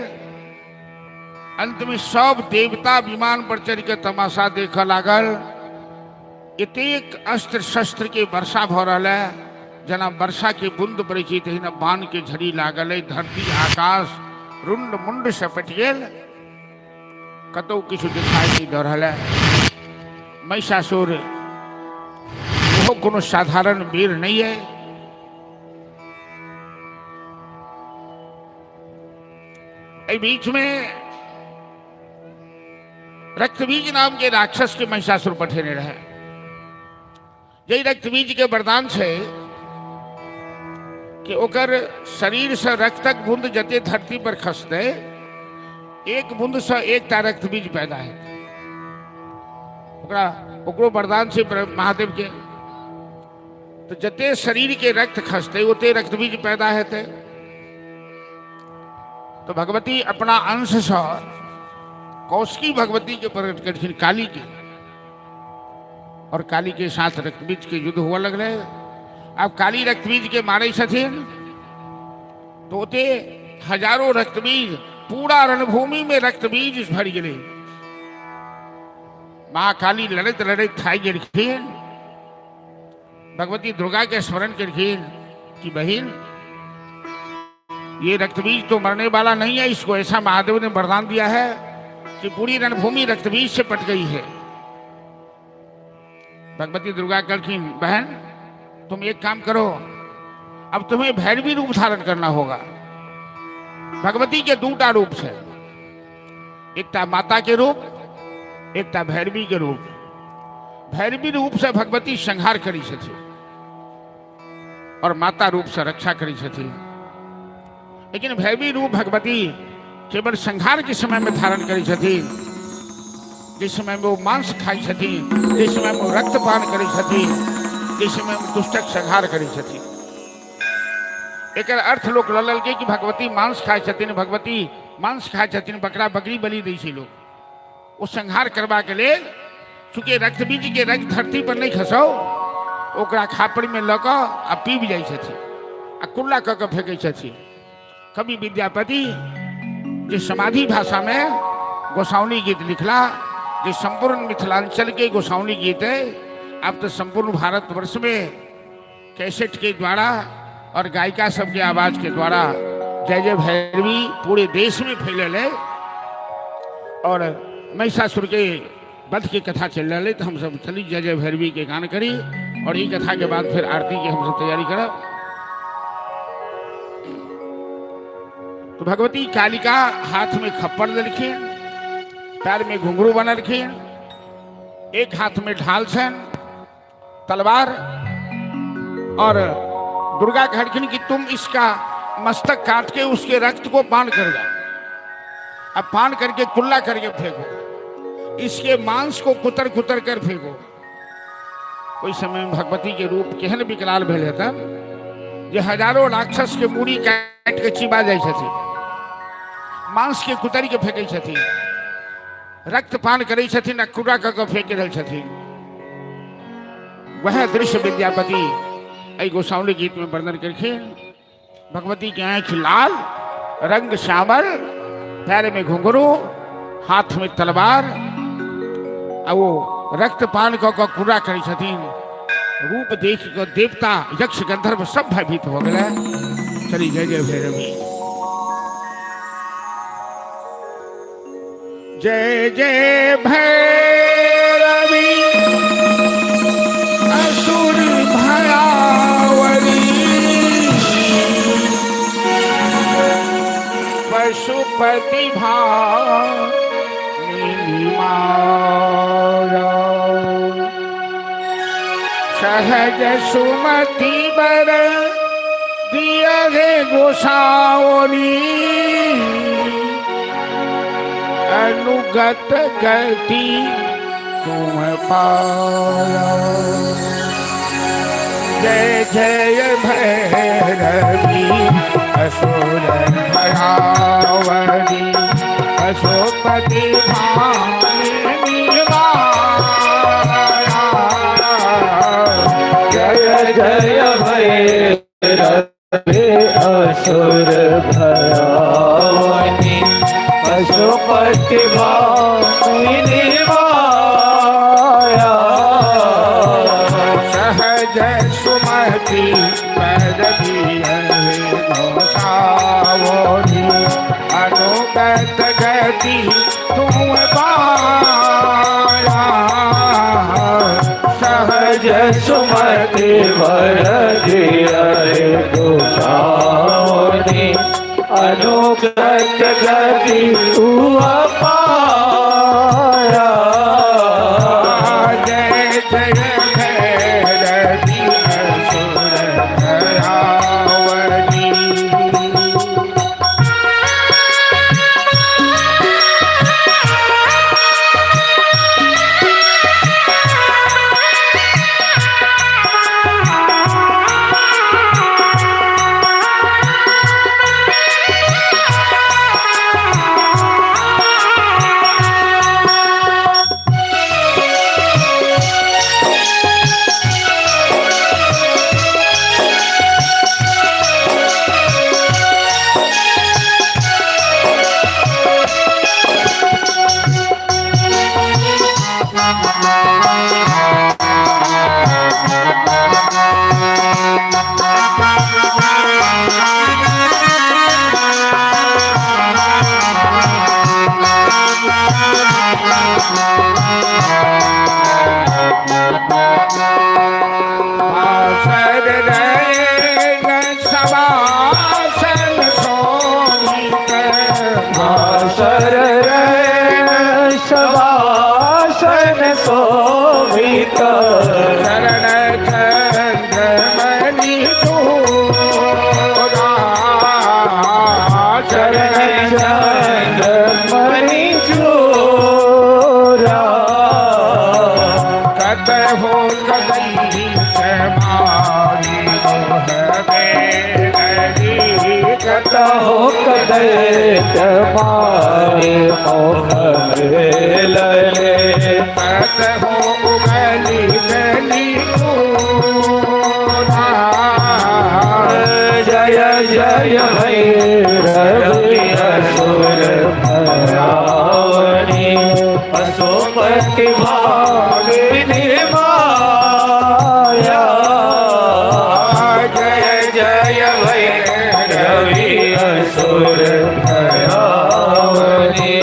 अंत में सब देवता विमान पर चढ़ के तमाशा देख लागल। एतेक अस्त्र शस्त्र के वर्षा भ रहल है, जेना वर्षा के बूंद पड़ै छै तहिना बाण के झड़ी लागल है। धरती आकाश रुंड मुंड सपटि गेल, कतौ किछु दिखाई नहीं दऽ रहल है। महिषासुर ओहो कोनो साधारण वीर नहीं है। एहि बीच में रक्तबीज नाम के राक्षस के महिषासुर पठेने रहे। जाहि रक्तबीज के वरदान छै कि ओकर शरीर से रक्तक बूंद जते धरती पर खसतै, एक बूंद से एकटा रक्तबीज पैदा हेतै। ओकरा ओकरो वरदान छै महादेव के। तो जते शरीर के रक्त खसतै ओते रक्तबीज पैदा हेतै। तो भगवती अपना अंश से कौशिकी भगवती के प्रकट करथिन, काली के, और काली के साथ रक्तबीज के युद्ध हुआ लगलै। अब काली रक्तबीज के मारै छथिन तो ओते हजारों रक्तबीज, पूरा रणभूमि में रक्तबीज भरि गेलै। माँ काली लड़ैत लड़ैत थाकि गेलखिन। भगवती दुर्गा के स्मरण केलखिन कि बहिन, ये रक्तबीज तो मरने वाला नहीं है, इसको ऐसा महादेव ने वरदान दिया है कि पूरी रणभूमि रक्तबीज से पट गई है। भगवती दुर्गा कहलखिन, बहन तुम एक काम करो, अब तुम्हें भैरवी रूप धारण करना होगा। भगवती के दूटा रूप है, एकटा माता के रूप, एकटा भैरवी के रूप। भैरवी रूप से भगवती संहार करी छथिन और माता रूप से रक्षा करी छथिन। लेकिन भैरवी रूप भगवती केवल संहार के समय में धारण करी छथिन, जिस समय में वो मांस खाई छथिन, जिस समय में वो रक्तपान करी छथिन, जिस समय में दुष्टक संहार करी छथिन। एकर अर्थ लोक लऽ लेलकै कि भगवती मांस खाइ छथिन, भगवती मांस खाइ छथिन, बकरा बकरी बलि दै छै लोक, ओ संहार करबाक लेल चूँकि रक्तबीज के रक्त धरती पर नहि खसौ, ओकरा खापड़िमे लऽ कऽ आ पीबि जाइ छथिन आ कुल्ला कऽ कऽ फेकै छथिन। कवि विद्यापति जे समाधि भाषामे गोसाउनी गीत लिखला, जे सम्पूर्ण मिथिलांचल के गोसाउनी गीत है, अब तो सम्पूर्ण भारतवर्ष में कैसेट के द्वारा और गायिका सबके आवाज के द्वारा जय जय भैरवी पूरे देश में फैलल है। और महिषासुर के वध के कथा चल रहा है, तो हम सब चली जय जय भैरवी के गान करी और ये कथा के बाद फिर आरती के हम सब तैयारी करब। तो भगवती कालिका हाथ में खप्पर लेलखिन, पैर में घुंघरू बनलखिन, एक हाथ में ढाल छन तलवार, और दुर्गा कहलखिन कि तुम इसका मस्तक काट के उसके रक्त को पान कर जाओ, अब पान करके कुल्ला करके फेंको, इसके मांस को कुतर कुतर कर फेंको। ओहि समय में भगवती के रूप केहन विकराल भेल हेतन जे हजारों राक्षस के मूड़ी काटि के चिबा जाइ छथिन, मांस के कुतरि के फेंकै छथिन, रक्तपान करै छथिन आ कूड़ा कऽ के फेंक रहल छथिन। वह दृश्य विद्यापति एहि गोसाउनी गीत में वर्णन केलखिन। भगवती के आँखि लाल, रंग श्यामल, पैर में घुंघरू, हाथ में तलवार, आ वो रक्तपान कऽ कऽ कूड़ा करै छथिन। रूप देख कऽ देवता यक्ष गंधर्व सब भयभीत भऽ गेलै। चली जय जय भैरवी, जय जय भैरवी असुर भयावरी, पशुपति भामिनी माया, सहज सुमति बर दिया गे गोसावनी, अनुगत गति तुम पाया। जय जय भैरवी असुर भयावनी, पशुपति भामिनी माया। जय जय भैरवी असुर भयावनी, पशुपति भामिनी माया। सहज सुमति बर दिए गोसावनी, अनुगत गति तुम पाया। सहज सुमति बर दिए गोसावनी, अनुगत गति तू पाया। जय जय भैरवी असुर भयावनी। बासर रैन सवासन शोभित, भासर रैन सवासन शोभित, चरण चंद्रमणि चूड़ा, चरण चरण चंद्रमणि चूरा। कत हो कदई मारी मोह बेलरी, कत हो कदई दैत्य मारे मोह मेलने। हो उगली गली। जय जय भैरवी असुर भयावनी, पशुपति भागिनी माया। जय जय भैरवी असुर भयावनी।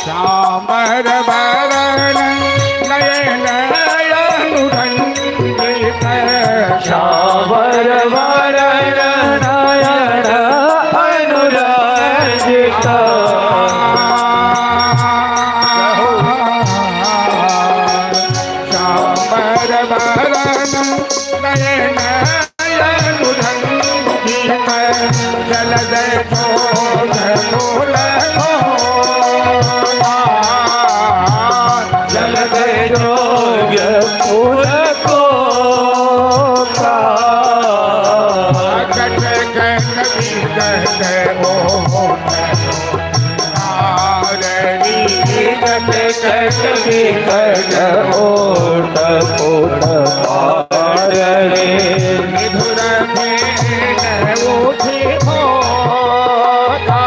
श्यामर वरण नयन अनुरंजित। श्यावर वरण नयन अनुरंजित। श्यामर वरण नयन अनुरंजित, जलद जोध फूल। जलद जोग फूल को। कट कट कट कट विकट ओट पोट पारणे। निधुर उठे होता।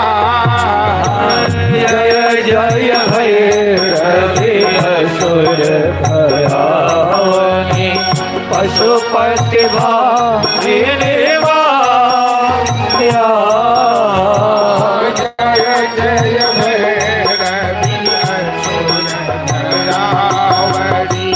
जय जय भैरवी असुर भयावनी, पशुपति भामिनी माया। जय जय भैरवी असुर भयावनी।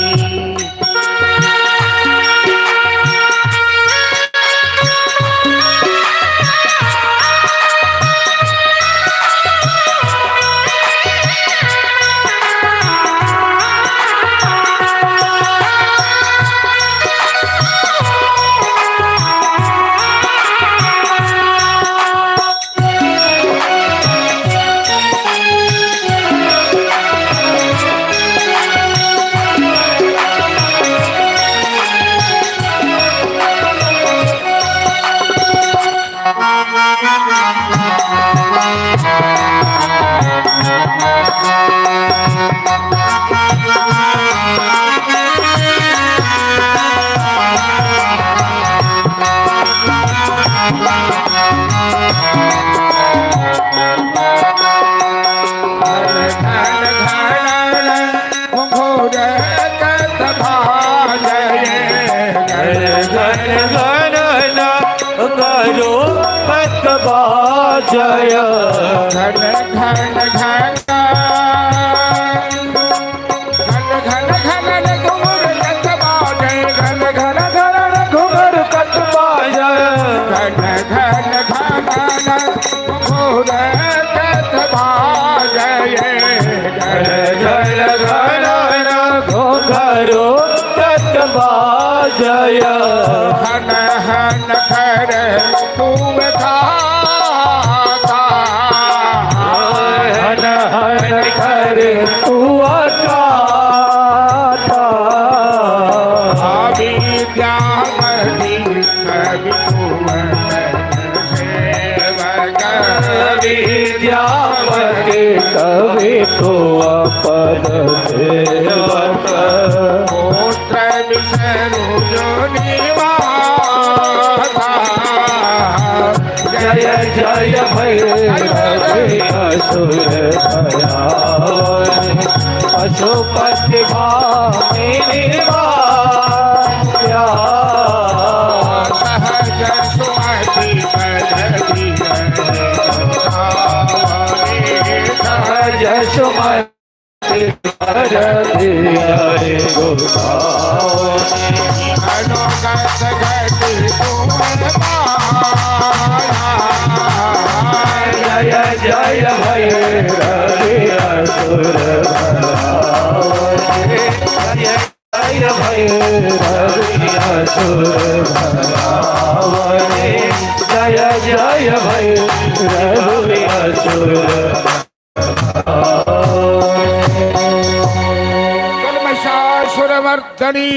घन घन घोर कत भाजय। घन घन घन करो कत बाजय। घन घन घन घन घन घन घुंघुर कत बाजय। घन घन घन घुंघर कत बाजय। घन घन घन घुंघुर कत बाजय। घन घन घन घुंघरो कत बाजय। हन हन खर तू खाता। हन हन खर तू खाता। विद्यापति कवि कुंवर सेवक। विद्यापति कवि को पद सेवक। पुत्र विसरु जो निवासा। जय जय भैरवी असुर भयावनी, पशुपति भामिनी माया। सहज सुमति दिया गोसाउनि। मनोगत गति तुम जय जय भैरवी असुर भयाउनि। जय जय भैरवी असुर भयाउनि। जय जय भैरवी असुर महिषासुरमर्दनी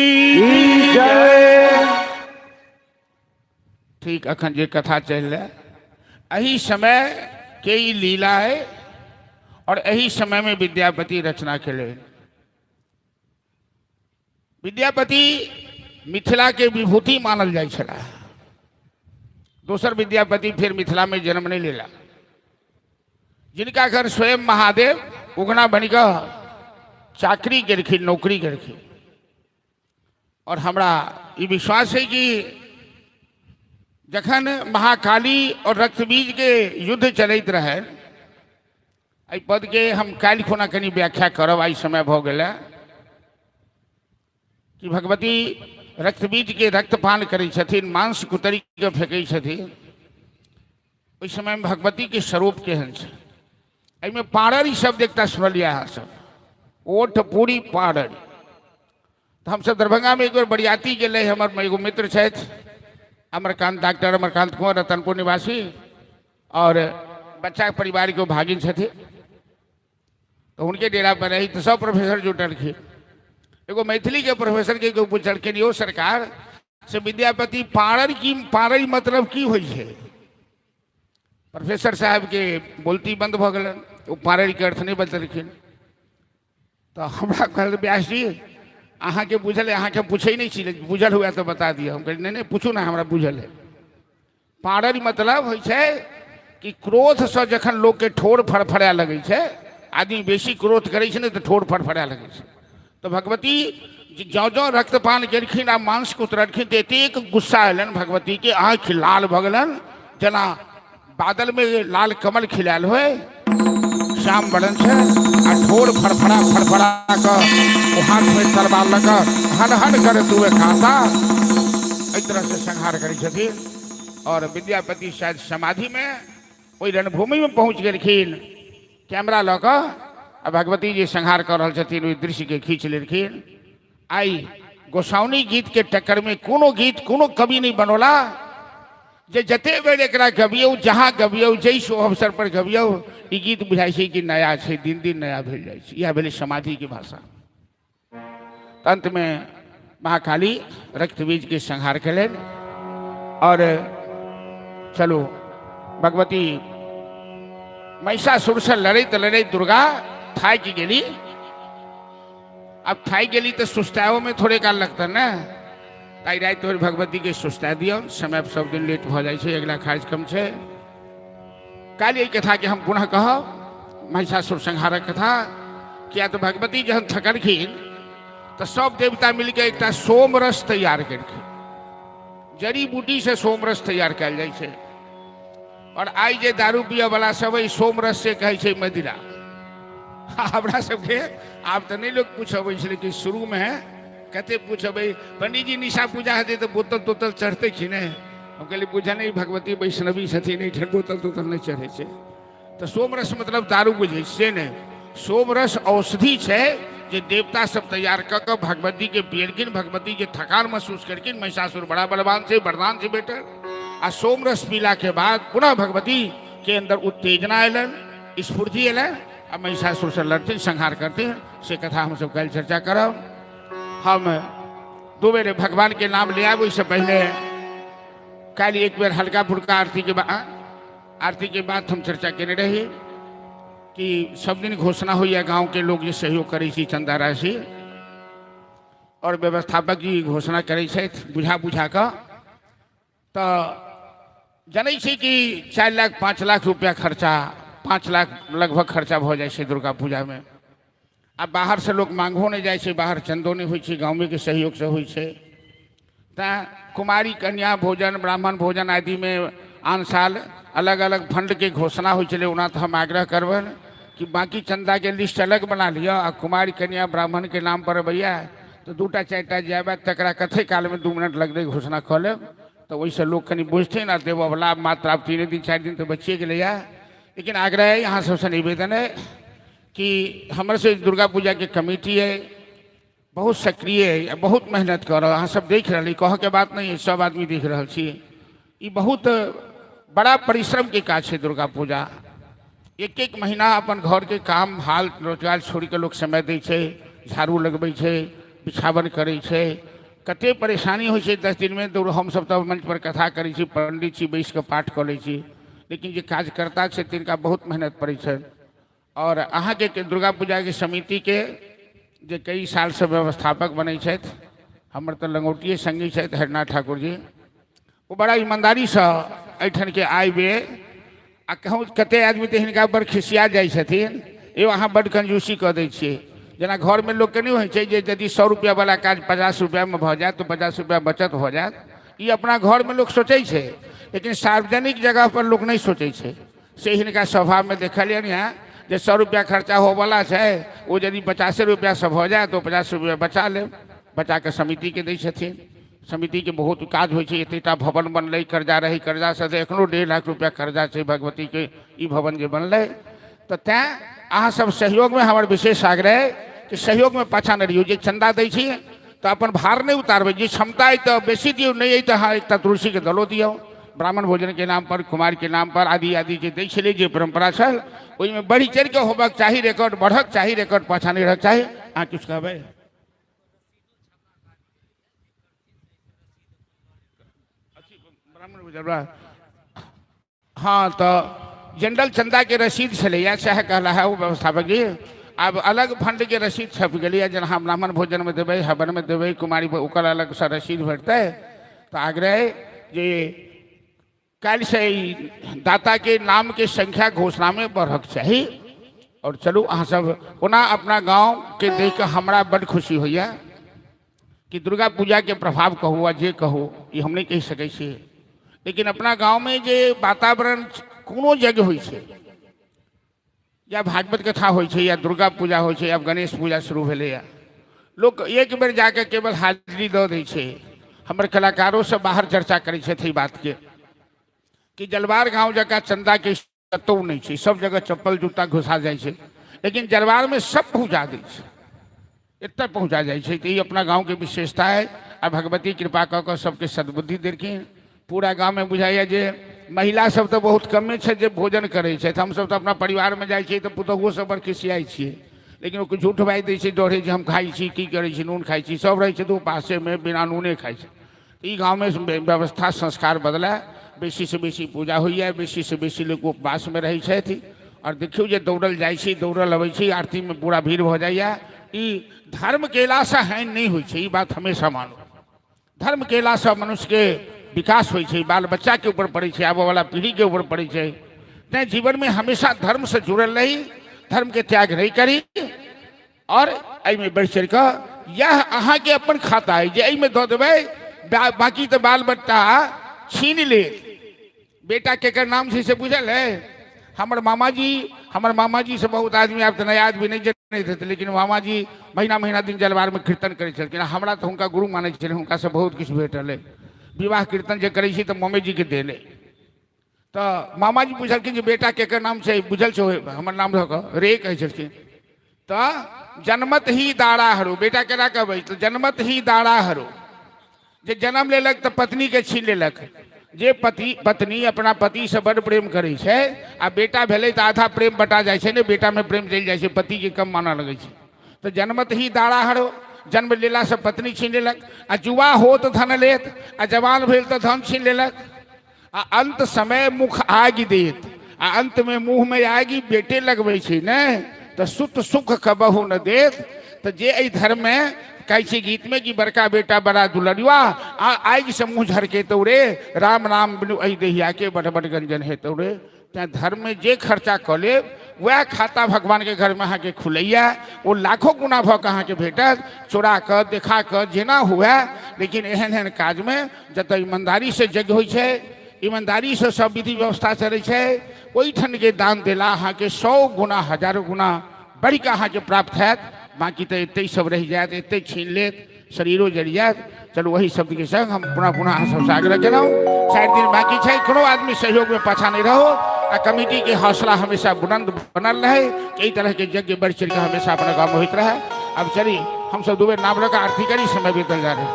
जय। ठीक, अखन जे कथा चलि रहै एहि समय के ई लीला है और एहि समय में विद्यापति रचना केलनि। विद्यापति मिथिला के विभूति मानल जाइ छलाह। दोसर विद्यापति फिर मिथिला में जन्म नहीं लेला, जिनका घर स्वयं महादेव उगना बनिकऽ चाकरी केलखिन, नौकरी केलखिन। और हमरा ई विश्वास है कि जखन महाकाली और रक्तबीज के युद्ध चलैत रहे, एहि पद के हम काल्हि खुना कनि व्याख्या करब, आइ समय भऽ गेल कि भगवती रक्तबीज के रक्तपान करै छथिन, मांस कुतरि के फेंकै छथिन। ओहि समय में भगवती के स्वरूप केहन छै, एहिमे पाररी शब्द एकटा सुनलियै अहाँ सब, ओठ पूरी पाररी। तऽ हमसब दरभंगामे एक बेर बरियाती गेलै, हमर एगो मित्र छथि अमरकांत, डॉक्टर अमरकांत कुंवर, रतनपुर निवासी, और बच्चा परिवार के भागिन छथिन, तऽ हुनके डेरा पर रही, तऽ सब प्रोफेसर जुटलखिन। एगो मैथिली के प्रोफेसर के पूछलखिन, यौ सरकार से विद्यापति पारर की, पारर मतलब की होइ छै? प्रोफेसर साहब के बोलती बंद भऽ गेलनि, ओ पारर के अर्थ नहि बतेलखिन। तऽ हमरा कहल, व्यास जी अहाँके बुझल है, अहाँके पूछै नहि छी, लेकिन बुझल हुए तऽ बता दिअ। हम कहलियै, नहि नहि पूछू ने, हमरा बुझल है। पारर मतलब होइ छै कि क्रोधसँ जखन लोकके ठोर फड़फड़ाए लगै छै, आदमी बेसी क्रोध करै छै ने तऽ ठोर फड़फड़ाए लगै छै। तऽ भगवती जँ जँ रक्तपान केलखिन आ मांस कुतरलखिन तऽ एतेक गुस्सा एलनि भगवतीके, आँखि लाल भऽ गेलनि, जेना बादलमे लाल कमल खिलायल होय, श्याम वरण छै, आ ठोर फड़फड़ा फड़फड़ा कऽ ओ हाथमे तलवार लऽ कऽ हन हन करे तुए खाता, एहि तरहसँ संहार करै छथिन। और विद्यापति शायद समाधिमे ओहि रणभूमिमे पहुँच गेलखिन, कैमरा लऽ कऽ आ भगवती जी संहार कऽ रहल छथिन, ओहि दृश्यके खींच लेलखिन। आइ गोसाउनी गीतके टक्करमे कोनो गीत कोनो कवि नहि बनौला, जे जते बेर एकरा गबियौ, जहाँ गबियौ, जाहि शुभ अवसर पर गबियौ, ई गीत बुझाइ छै कि नया छै, दिन दिन नया भेल जाइ छै। इएह भेलै समाधिके भाषा। अंतमे महाकाली रक्तबीजके संहार केलनि। और चलू, भगवती महिषासुरसँ लड़ैत लड़ैत दुर्गा थाकि गेली। अब थाकि गेली तऽ सुस्ताओमे थोड़े काल लगतनि ने, ताहि राति भरि भगवतीके सुस्ता दियौन। समय सब दिन लेट भऽ जाइ छै, अगिला कार्यक्रम छै काल्हि। एहि कथाके हम पुनः कहब, महिषासुर संहारक कथा। किया तऽ भगवती जहन थकलखिन तऽ सब देवता मिलके एकटा सोमरस तैयार केलखिन। जड़ी बूटी से सोमरस तैयार कयल जाइ छै। और आइ जे दारू पियऽवला सब एहि सोमरस से कहै छै मदिरा। हमरा सबके आब तऽ नहि लोक पूछबै छै, लेकिन शुरूमे कते पूछबै, पंडीजी निशा पूजा हेतै तऽ बोतल तोतल चढ़तै कि नहि? हम कहलियै, बुझल नहि, भगवती वैष्णवी छथिन, एहिठाम बोतल तोतल नहि चढ़ै छै। तऽ सोमरस मतलब दारू बुझै से नहि, सोमरस औषधि छै जे देवता सब तैयार कऽ कऽ भगवतीके पियलखिन। भगवती जे थकान महसूस केलखिन, महिषासुर बड़ा बलवान छै, वरदान छै भेटल, आ सोमरस पीलाके बाद पुनः भगवती के अंदर उत्तेजना अयलनि, स्फूर्ति अयलनि, आ महिषासुरसँ लड़थिन, संहार करथिन। से कथा हमसब काल्हि चर्चा करब। हम दू बेर भगवान के नाम ले आयब, ओहिसँ पहिले काल्हि एक बेर हल्का फुल्का आरती के बाद, आरती के बाद हम चर्चा केने रही कि सब दिन घोषणा होइए, गाँव के लोग जे सहयोग करै छी चंदा राशि, और व्यवस्थापक जी घोषणा करै छथि बुझा बुझा कऽ। तऽ जनै छी कि 4 लाख 5 लाख रुपया खर्चा, 5 लाख लगभग खर्चा भऽ जाइ छै दुर्गा पूजामे। आ बाहरसँ लोक मांगहो नहि जाइ छै, बाहर चन्दो नहि होइ छै, गाँवेके सहयोगसँ होइ छै। तैँ कुमारी कन्या भोजन, ब्राह्मण भोजन आदिमे आन साल अलग अलग फंडके घोषणा होइ छलै। ओना तऽ हम आग्रह करबनि कि बाँकी चन्दाके लिस्ट अलग बना लिअ आ कुमारी कन्या ब्राह्मणके नाम पर अबैया तऽ 2टा 4टा जे आबे तकरा कथे कालमे 2 मिनट लगतै घोषणा कऽ लेब, तऽ ओहिसँ लोक कनि बुझथिन। आ देबऽवला मात्र आब 3 दिन 4 दिन तऽ बचिए गेलैए। लेकिन आग्रह अइ अहाँ सबसँ निवेदन अइ कि हमर से दुर्गा पूजाके कमिटी अइ बहुत सक्रिय अइ आ बहुत मेहनत कऽ रहल, अहाँ सब देख रहल, कहऽके बात नहि अइ, सब आदमी देख रहल छी। ई बहुत बड़ा परिश्रमके काज छै दुर्गा पूजा। एक एक महीना अपन घरके काम हाल रोजगार छोड़िके लोक समय दै छै, झाड़ू लगबै छै, बिछावन करै छै, कते परेशानी होइ छै 10 दिनमे। दौड़ हमसब तऽ मंच पर कथा करै छी, पंडित छी, बैस कऽ पाठ कऽ लै छी, लेकिन जे कार्यकर्ता छै तिनका बहुत मेहनत पड़ै छनि। आओर अहाँके दुर्गा पूजाके समितिके जे कई सालसँ व्यवस्थापक बनै छथि, हमर तऽ लंगौटिए सङ्गी छथि हरिनाथ ठाकुर जी, ओ बड़ा ईमानदारीसँ एहिठामके आय व्यय आ कहूँ कते आदमी तऽ हिनका बड़ खिसिया जाइ छथिन, यौ अहाँ बड्ड कंजूसी कऽ दै छियै। जेना घरमे लोकके नहि होइ छै जे यदि 100 रुपैआवला काज 50 रुपैआमे भऽ जायत तऽ 50 रुपैआ बचत भऽ जायत, ई अपना घरमे लोक सोचै छै, लेकिन सार्वजनिक जगहपर लोक नहि सोचै छै। से हिनका स्वभावमे देखलियनि हँ जे 100 रुपैआ खर्चा होवला छै, ओ यदि 50 रुपैआसँ भऽ जाय तऽ ओ 50 रुपैआ बचा लेब, बचा कऽ समितिके दै छथिन। समितिके बहुत काज होइ छै, एतेटा भवन बनलै, कर्जा रहै, कर्जासँ तऽ एखनो 1.5 लाख रुपैआ कर्जा छै भगवतीके ई भवन जे बनलै। तऽ तैँ अहाँसभ सहयोगमे हमर विशेष आग्रह अइ कि सहयोगमे पाछाँ नहि रहियौ। जे चन्दा दै छी तऽ अपन भार नहि उतारबै, जे क्षमता अइ तऽ बेसी दियौ, नहि अइ तऽ अहाँ एकटा तुलसीके दलो दियौ। ब्राह्मण भोजनके नाम पर, कुमारके नाम पर आदि आदि जे दै छलै, जे परम्परा छल ओहिमे बढ़ि चढ़ि कऽ होबक चाही, रिकॉर्ड बढ़क चाही, रिकॉर्ड पाछाँ नहि रहक चाही। अहाँ किछु कहबै? ब्राह्मण भोजन हाँ, तऽ जनरल चन्दाके रसीद छलैए, सएह कहला है ओ व्यवस्थापक जी। आब अलग फंडके रसीद छपि गेलैए, जेना हम ब्राह्मण भोजनमे देबै, हवनमे देबै, कुमारी ओकर अलगसँ रसीद भेटतै। तऽ आग्रह जे काल्हिसँ ई दाताके नामके संख्या घोषणामे बढ़क चाही। आओर चलू अहाँ सब ओना अपना गाँवके देख कऽ हमरा बड्ड खुशी होइए कि दुर्गा पूजाके प्रभाव कहू आ जे कहू, ई हम नहि कहि सकै छी, लेकिन अपना गाँवमे जे वातावरण कोनो यज्ञ होइ छै, या भागवत कथा होइ छै, या दुर्गा पूजा होइ छै, आब गणेश पूजा शुरू भेलैए, लोक एक बेर जाके केवल हाजिरी दऽ दै छै। हमर कलाकारो सब बाहर चर्चा करै छथि एहि बातके कि जलवार गाँव जकाँ चन्दाके कतहु नहि छै, सब जगह चप्पल जूता घुसा जाइ छै, लेकिन जलवारमे सब पहुँचा दै छै, एतऽ पहुँचा जाइ छै। तऽ ई अपना गाँवके विशेषता है। आ भगवती कृपा कऽ कऽ सबके सद्बुद्धि देलखिन। पूरा गाँवमे बुझाइए जे महिला सब तऽ बहुत कमे छथि जे भोजन करै छथि। हमसब तऽ अपना परिवारमे जाइ छियै तऽ पुतोहुओ सब बड़ खिसियाइ छियै, लेकिन ओ झूठ बाजि दै छै डरे जे हम खाइ छी, की करै छी, नून खाइ छी, सब रहै छै तऽ उपासेमे बिना नूने खाइ छै। ई गाँवमे व्यवस्था संस्कार बदलै, बेसीसँ बेसी पूजा होइए, बेसीसँ बेसी लोक उपवासमे रहै छथि। आओर देखियौ जे दौड़ल जाइ छी, दौड़ल अबै छी, आरतीमे पूरा भीड़ भऽ जाइए। ई धर्म केलासँ हानि नहि होइ छै, ई बात हमेशा मानू। धर्म केलासँ मनुष्यके विकास होइ छै, बाल बच्चाके ऊपर पड़ै छै, आबऽवला पीढ़ीके ऊपर पड़ै छै। तैँ जीवनमे हमेशा धर्मसँ जुड़ल रही, धर्मके त्याग नहि करी। आओर एहिमे बढ़ि चढ़ि कऽ इएह अहाँके अपन खाता अइ जे एहिमे दऽ देबै, बाँकी तऽ बाल बच्चा छीन लेत। बेटा केकर नाम छै से बुझल है? हमर मामाजी, हमर मामाजी से बहुत आदमी आब तऽ नया आदमी नहि जनैत हेतै, लेकिन मामाजी महीना महीना दिन जलवारमे कीर्तन करै छलखिन। हमरा तऽ हुनका गुरु मानै छलै, हुनकासँ बहुत किछु भेटल अइ। विवाह कीर्तन जे करै छी तऽ ममेजीके देल अइ। तऽ मामाजी पुछलखिन जे बेटा केकर नाम छै, बुझल छौ हमर नाम धऽ कऽ रे कहै छलखिन। तऽ जन्मत ही दारा हरू, बेटा केना कहबै? तऽ जन्मत ही दारा हरू, जे जन्म लेलक तऽ पत्नीके छीन लेलक। जे पति पत्नी अपना पतिसँ बड्ड प्रेम करै छै आ बेटा भेलै तऽ आधा प्रेम बटा जाइ छै ने, बेटामे प्रेम चलि जाइ छै, पतिके कम मानऽ लगै छै। तऽ जन्मत ही दारा हरो, जन्म लेलासँ पत्नी छीन लेलक। आ जुआ हो तऽ धन लेत, आ जवान भेल तऽ धन छीन लेलक। आ अंत समय मुख आगि देत, आ अंतमे मुँहमे आगि बेटे लगबै छै ने, तऽ सुत सुख कबहु न देत। तऽ जे एहि धर्ममे कहै छै गीतमे कि बड़का बेटा बड़ा दुलरुआ, आ आगिसँ मुँह झरकेतौ रे, राम राम बिनु एहि देहियाके बड़ बड़ गंजन हेतौ रे। तैँ धर्ममे जे खर्चा कऽ लेब वएह खाता भगवानके घरमे अहाँके खुलैए, ओ लाखो गुना भऽ कऽ अहाँके भेटत, चोरा कऽ देखा कऽ जेना हुए। लेकिन एहन एहन काजमे जतऽ ईमानदारीसँ यज्ञ होइ छै, ईमानदारीसँ सब विधि व्यवस्था चलै छै, ओहिठामके दान देला अहाँके 100 गुना हजारो गुना बढ़िकऽ अहाँके प्राप्त हैत। बाँकी तऽ एतहि सब रहि जायत, एतहि छीन लेत, शरीरो जरि जायत। चलू वही शब्दके संग हम पुनः पुनः अहाँ सबसँ आग्रह केलहुँ। 4 दिन बाँकी छै, कोनो आदमी सहयोगमे पाछा नहि रहो आ कमिटीके हौसला हमेशा बुलंद बनल रहे। एहि तरहके यज्ञ बढ़ि चढ़ि कऽ हमेशा अपना गाँवमे होइत रहै। अब चली हमसब 2 बेर नाम लऽ कऽ आरती करी, समय बीतल जा रहै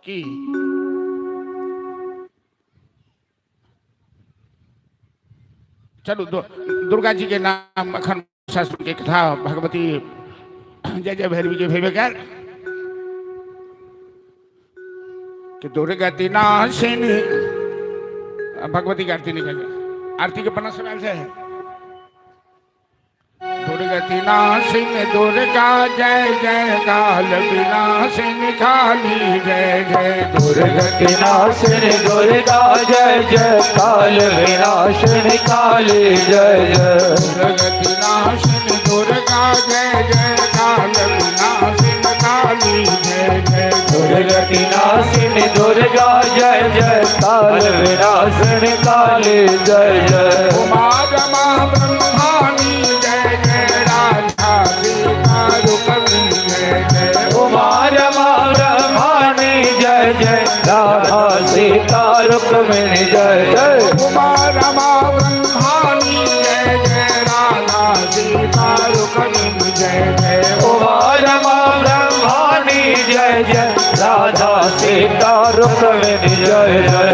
की। चलू दुर्गा जी के नाम अखन शास्त्र के कथा भगवती जय जय भैरवी के भेबे कर कि दुर्गति नाशिनी भगवती की आरती निकल जाए। आरती के पन्ना समय से है। दुर्गति नाशिनी दुर्गा जय जय काल विनाशिनी काली जय जय। दुर्गति नाशिनी दुर्गा जय जय काल विनाशिनी काली जय जय। दुर्गति नाशिनी दुर्गा जय जय काल विनाशिनी काली जय जय। दुर्गति नाशिनी दुर्गा जय जय काल विनाशिनी काली जय जय। उमा रमा ब्रह्माणी जय जय राधा सीता रुक्मिणी जय जय। उमा रमा ब्रह्माणी जय जय राधा सीता रुक्मिणी जय जय। उमा रमा ब्रह्माणी जय जय राधा सीता रुक्मिणी जय जय। उमा रमा ब्रह्माणी जय जय राधा सीता रुक्मिणी जय जय।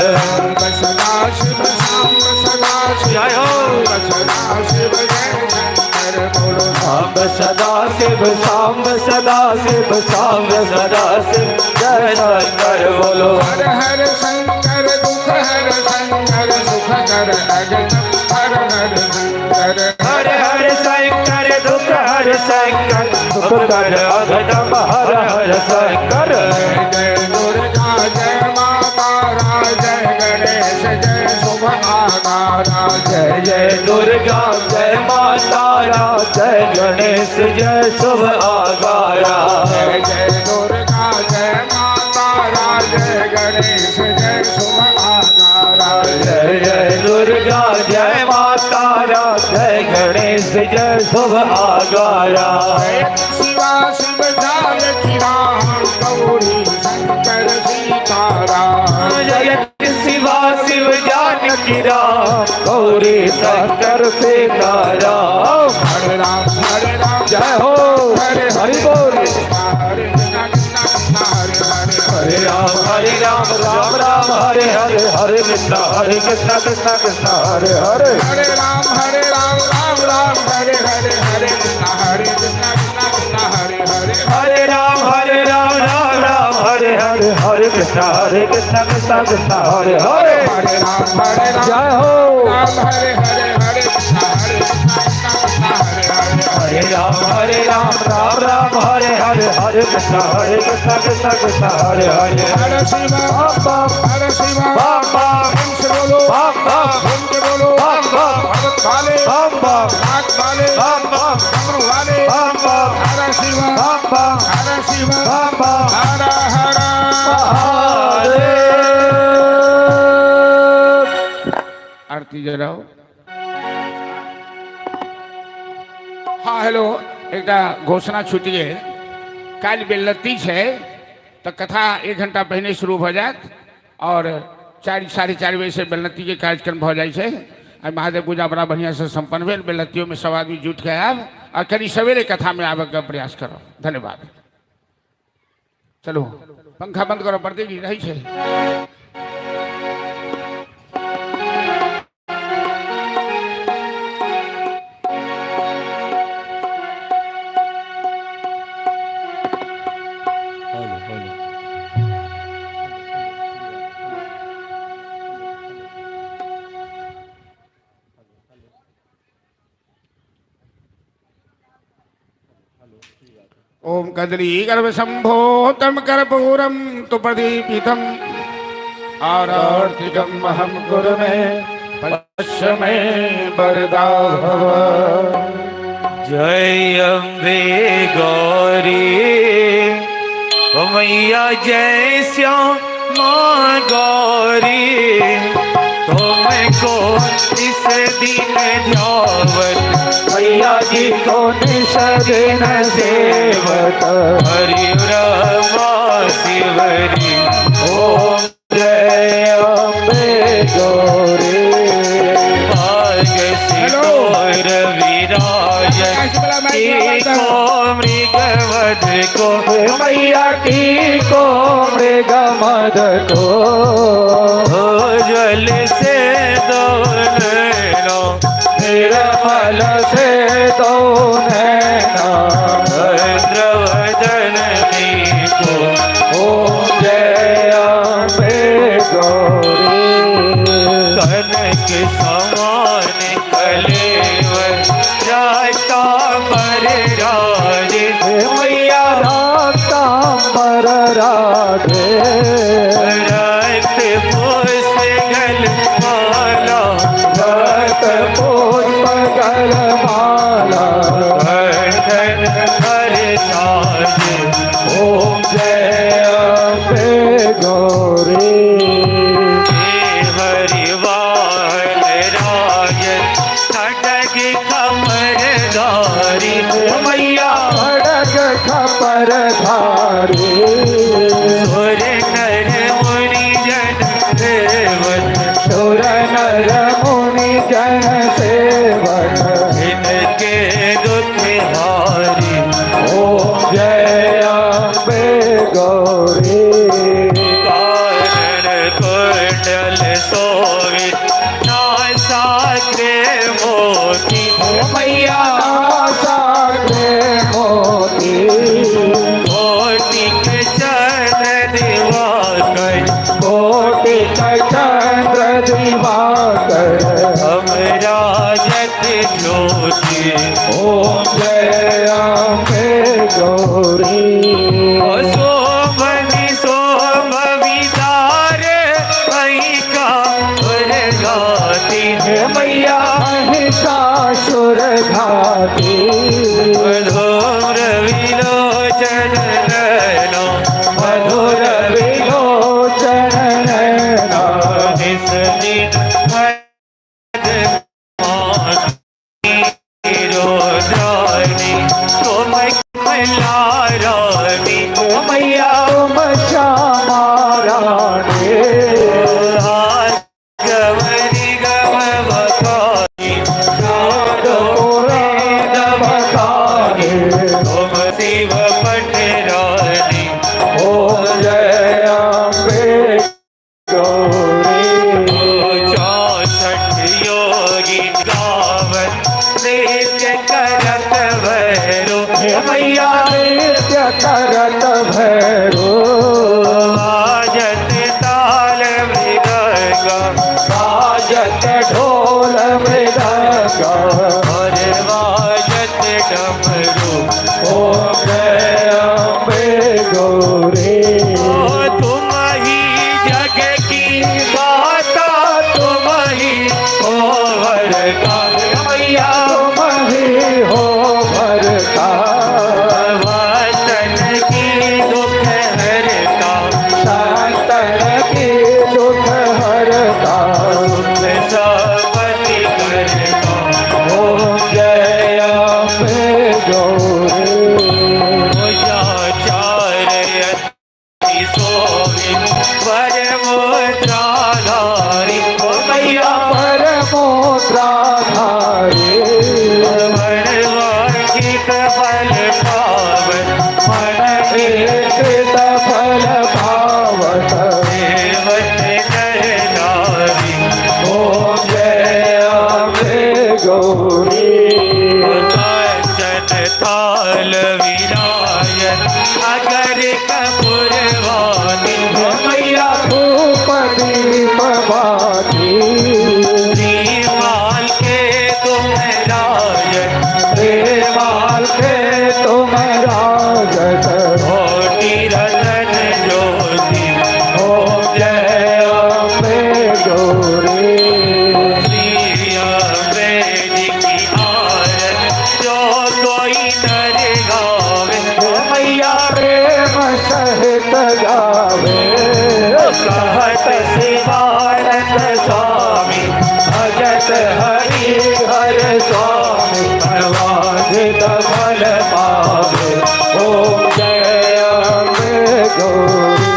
सदा शिव सांब सदा शिव जय हो। सदा शिव जय शंकर बोलो। सांब सदा शिव सांब सदा शिव सांब सदा शिव जय शंकर बोलो। हर हर शंकर दुख हर शंकर सुख कर अगम हर हर शंकर। हर हर शंकर दुख हर शंकर सुख कर अगम हर हर शंकर। जय जय दुर्गा जय माता रा जय गणेश जय शुभ आकारा जय जय दुर्गा जय माता रा जय गणेश जय शुभ आगारा। जय जय दुर्गा जय माता रा जय गणेश जय शुभ आकारा। जय जय दुर्गा जय माता रा जय गणेश जय शुभ आगारा। जय शिवा शिव जानकी राम गौरी शंकर सीताराम। जय शिवा शिव जानकी राम गौरी शंकर सीताराम। हरे राम हरे राम जय हो हरे हरि बोल। हरे कृष्णा कृष्णा कृष्णा हरे हरे। हरे राम हरे राम राम राम हरे हरे हरे कृष्णा हरे कृष्णा कृष्णा कृष्णा हरे हरे। हरे राम राम राम हरे हरे हरे कृष्णा कृष्णा कृष्णा हरे हरे। हरे राम राम राम हरे हरे हरे कृष्णा कृष्णा कृष्णा हरे हरे। हरे राम जय हो। राम हरे हरे हरे कृष्णा कृष्णा कृष्णा हरे हरे। हरे राम राम राम हरे हरे हरे कृष्णा कृष्णा कृष्णा हरे हरे। हर शिव बाप बाप हर शिव बाप बाप ओम से बोलो बाप बाप ओम के बोलो बाप बाप भगत वाले बाप बाप नाग वाले बाप बाप डमरू वाले बाप बाप हर शिव बाप बाप हर शिव बाप बाप हर हर महादेव। आरती जराओ। हाँ हेलो, एकटा घोषणा छूटि गेल। काल्हि बेललत्ती छै तऽ कथा 1 घंटा पहिने शुरू भऽ जायत और 4 साढ़े 4 बजे से बेलनत्ती के कार्यक्रम भऽ जाइ छै। आइ महादेव पूजा बड़ा बढ़िआँ से सम्पन्न भेल। बेलनत्तियोमे सब आदमी जुटि कऽ आयब आ कनि सवेरे कथामे आबयके प्रयास करब। धन्यवाद। चलू पंखा बंद करऽ पड़तै कि रहै छै। ओम कदली गर्भ शंभोतम कर्पूरम तु प्रदीपितम आरार्तिकम अहम गुरु में पश्य में वरदा भव। जय अम्बे गौरी मैया जय श्यामा गौरी तुम को इस दिन ध्यावत, मैया जी को निश दिन सेवत। हरि ब्रह्मा शिवरी। ओम जय अम्बे गौरी। भाग सितोर विराज को मृगवध को, मैया की को मृग मद को। जल से दो नैनो, निर्मल से दो नैना। चंद्रवदन को। ओम जय अम्बे गौरी। कनक समान कलेवर जाता पर राज, मैया रातांबर राधे। रक्त पुष्प गल माला, रक्त पुष्प गल माला। धन हर साज। ओम जय अम्बे गौरी। हरिवाल राज खड़ग खपर धारी, मैया खड़ग खपर धारी। सुर नर मुनि जन देवत, सुर नर मुनि जन सेवक। इनके दुख हारी। ओम जय अम्बे गौरी। कानन कुंडल सोवित नासाग्रे मोती, मैया सागरे मोती। कोटि चंद्र दिवाकर, कोटि चंद्र दिवाकर। हम राजत ज्योति। ओम जय अम्बे गौरी। सोमनि सोम विदार का गाती, मैया महिषासुर घाती। मधुर विलोचन नैनो, मधुर विलोचन नैना। निस दिन रोद्राणी तुम कमला रानी, मैया तुम श्यामा रानी। गमनि गम बखानी, चारो पुराण बखाने। तुम शिव पट रानी। ओम जय अम्बे गौरी। 64 योगी गावत नृत्य करत भैरो, मैया नृत्य करत भैरो। बाजत ताल मृदंगा, बाजत ढोल मृदंगा। और बाजत डमरू। ओम जय अम्बे गौरी। ओ तुम ही जग की माता, तुम ही हो वरदा मैया, तुम ही हो भरता। वतन की दुख हरता, संतन की दुख हरता। सुख सपति करता। ओम जय अम्बे गौरी। चार अति सोवित वर मुद्राधारी, ओ मैया परमोद्राधारी। मन वांछित फल पावन, मन इच्छित फल पावत। देवत नर नारी। ओम जय अम्बे गौरी। कांचन थाल विराजन अगर कपूरवानी, मैया धूप दीप बाती। श्रीमाल के तुम राजन, प्रेमाल के तुम राजत। कोटि रतन ज्योति। ओम जय अम्बे गौरी। श्री अम्बे जी की भगत हरि हर स्वामी, मनवांछित फल पावे। ओम जय अम्बे गौरी,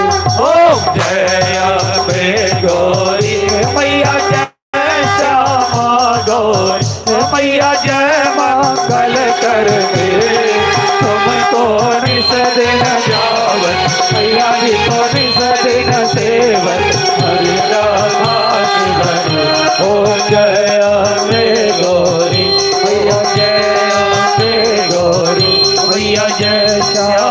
ओम जय अम्बे गौरी मैया, जय श्यामा गौरी मैया, जय मंगल कर तुमको निस दिन जावन मैया जी को।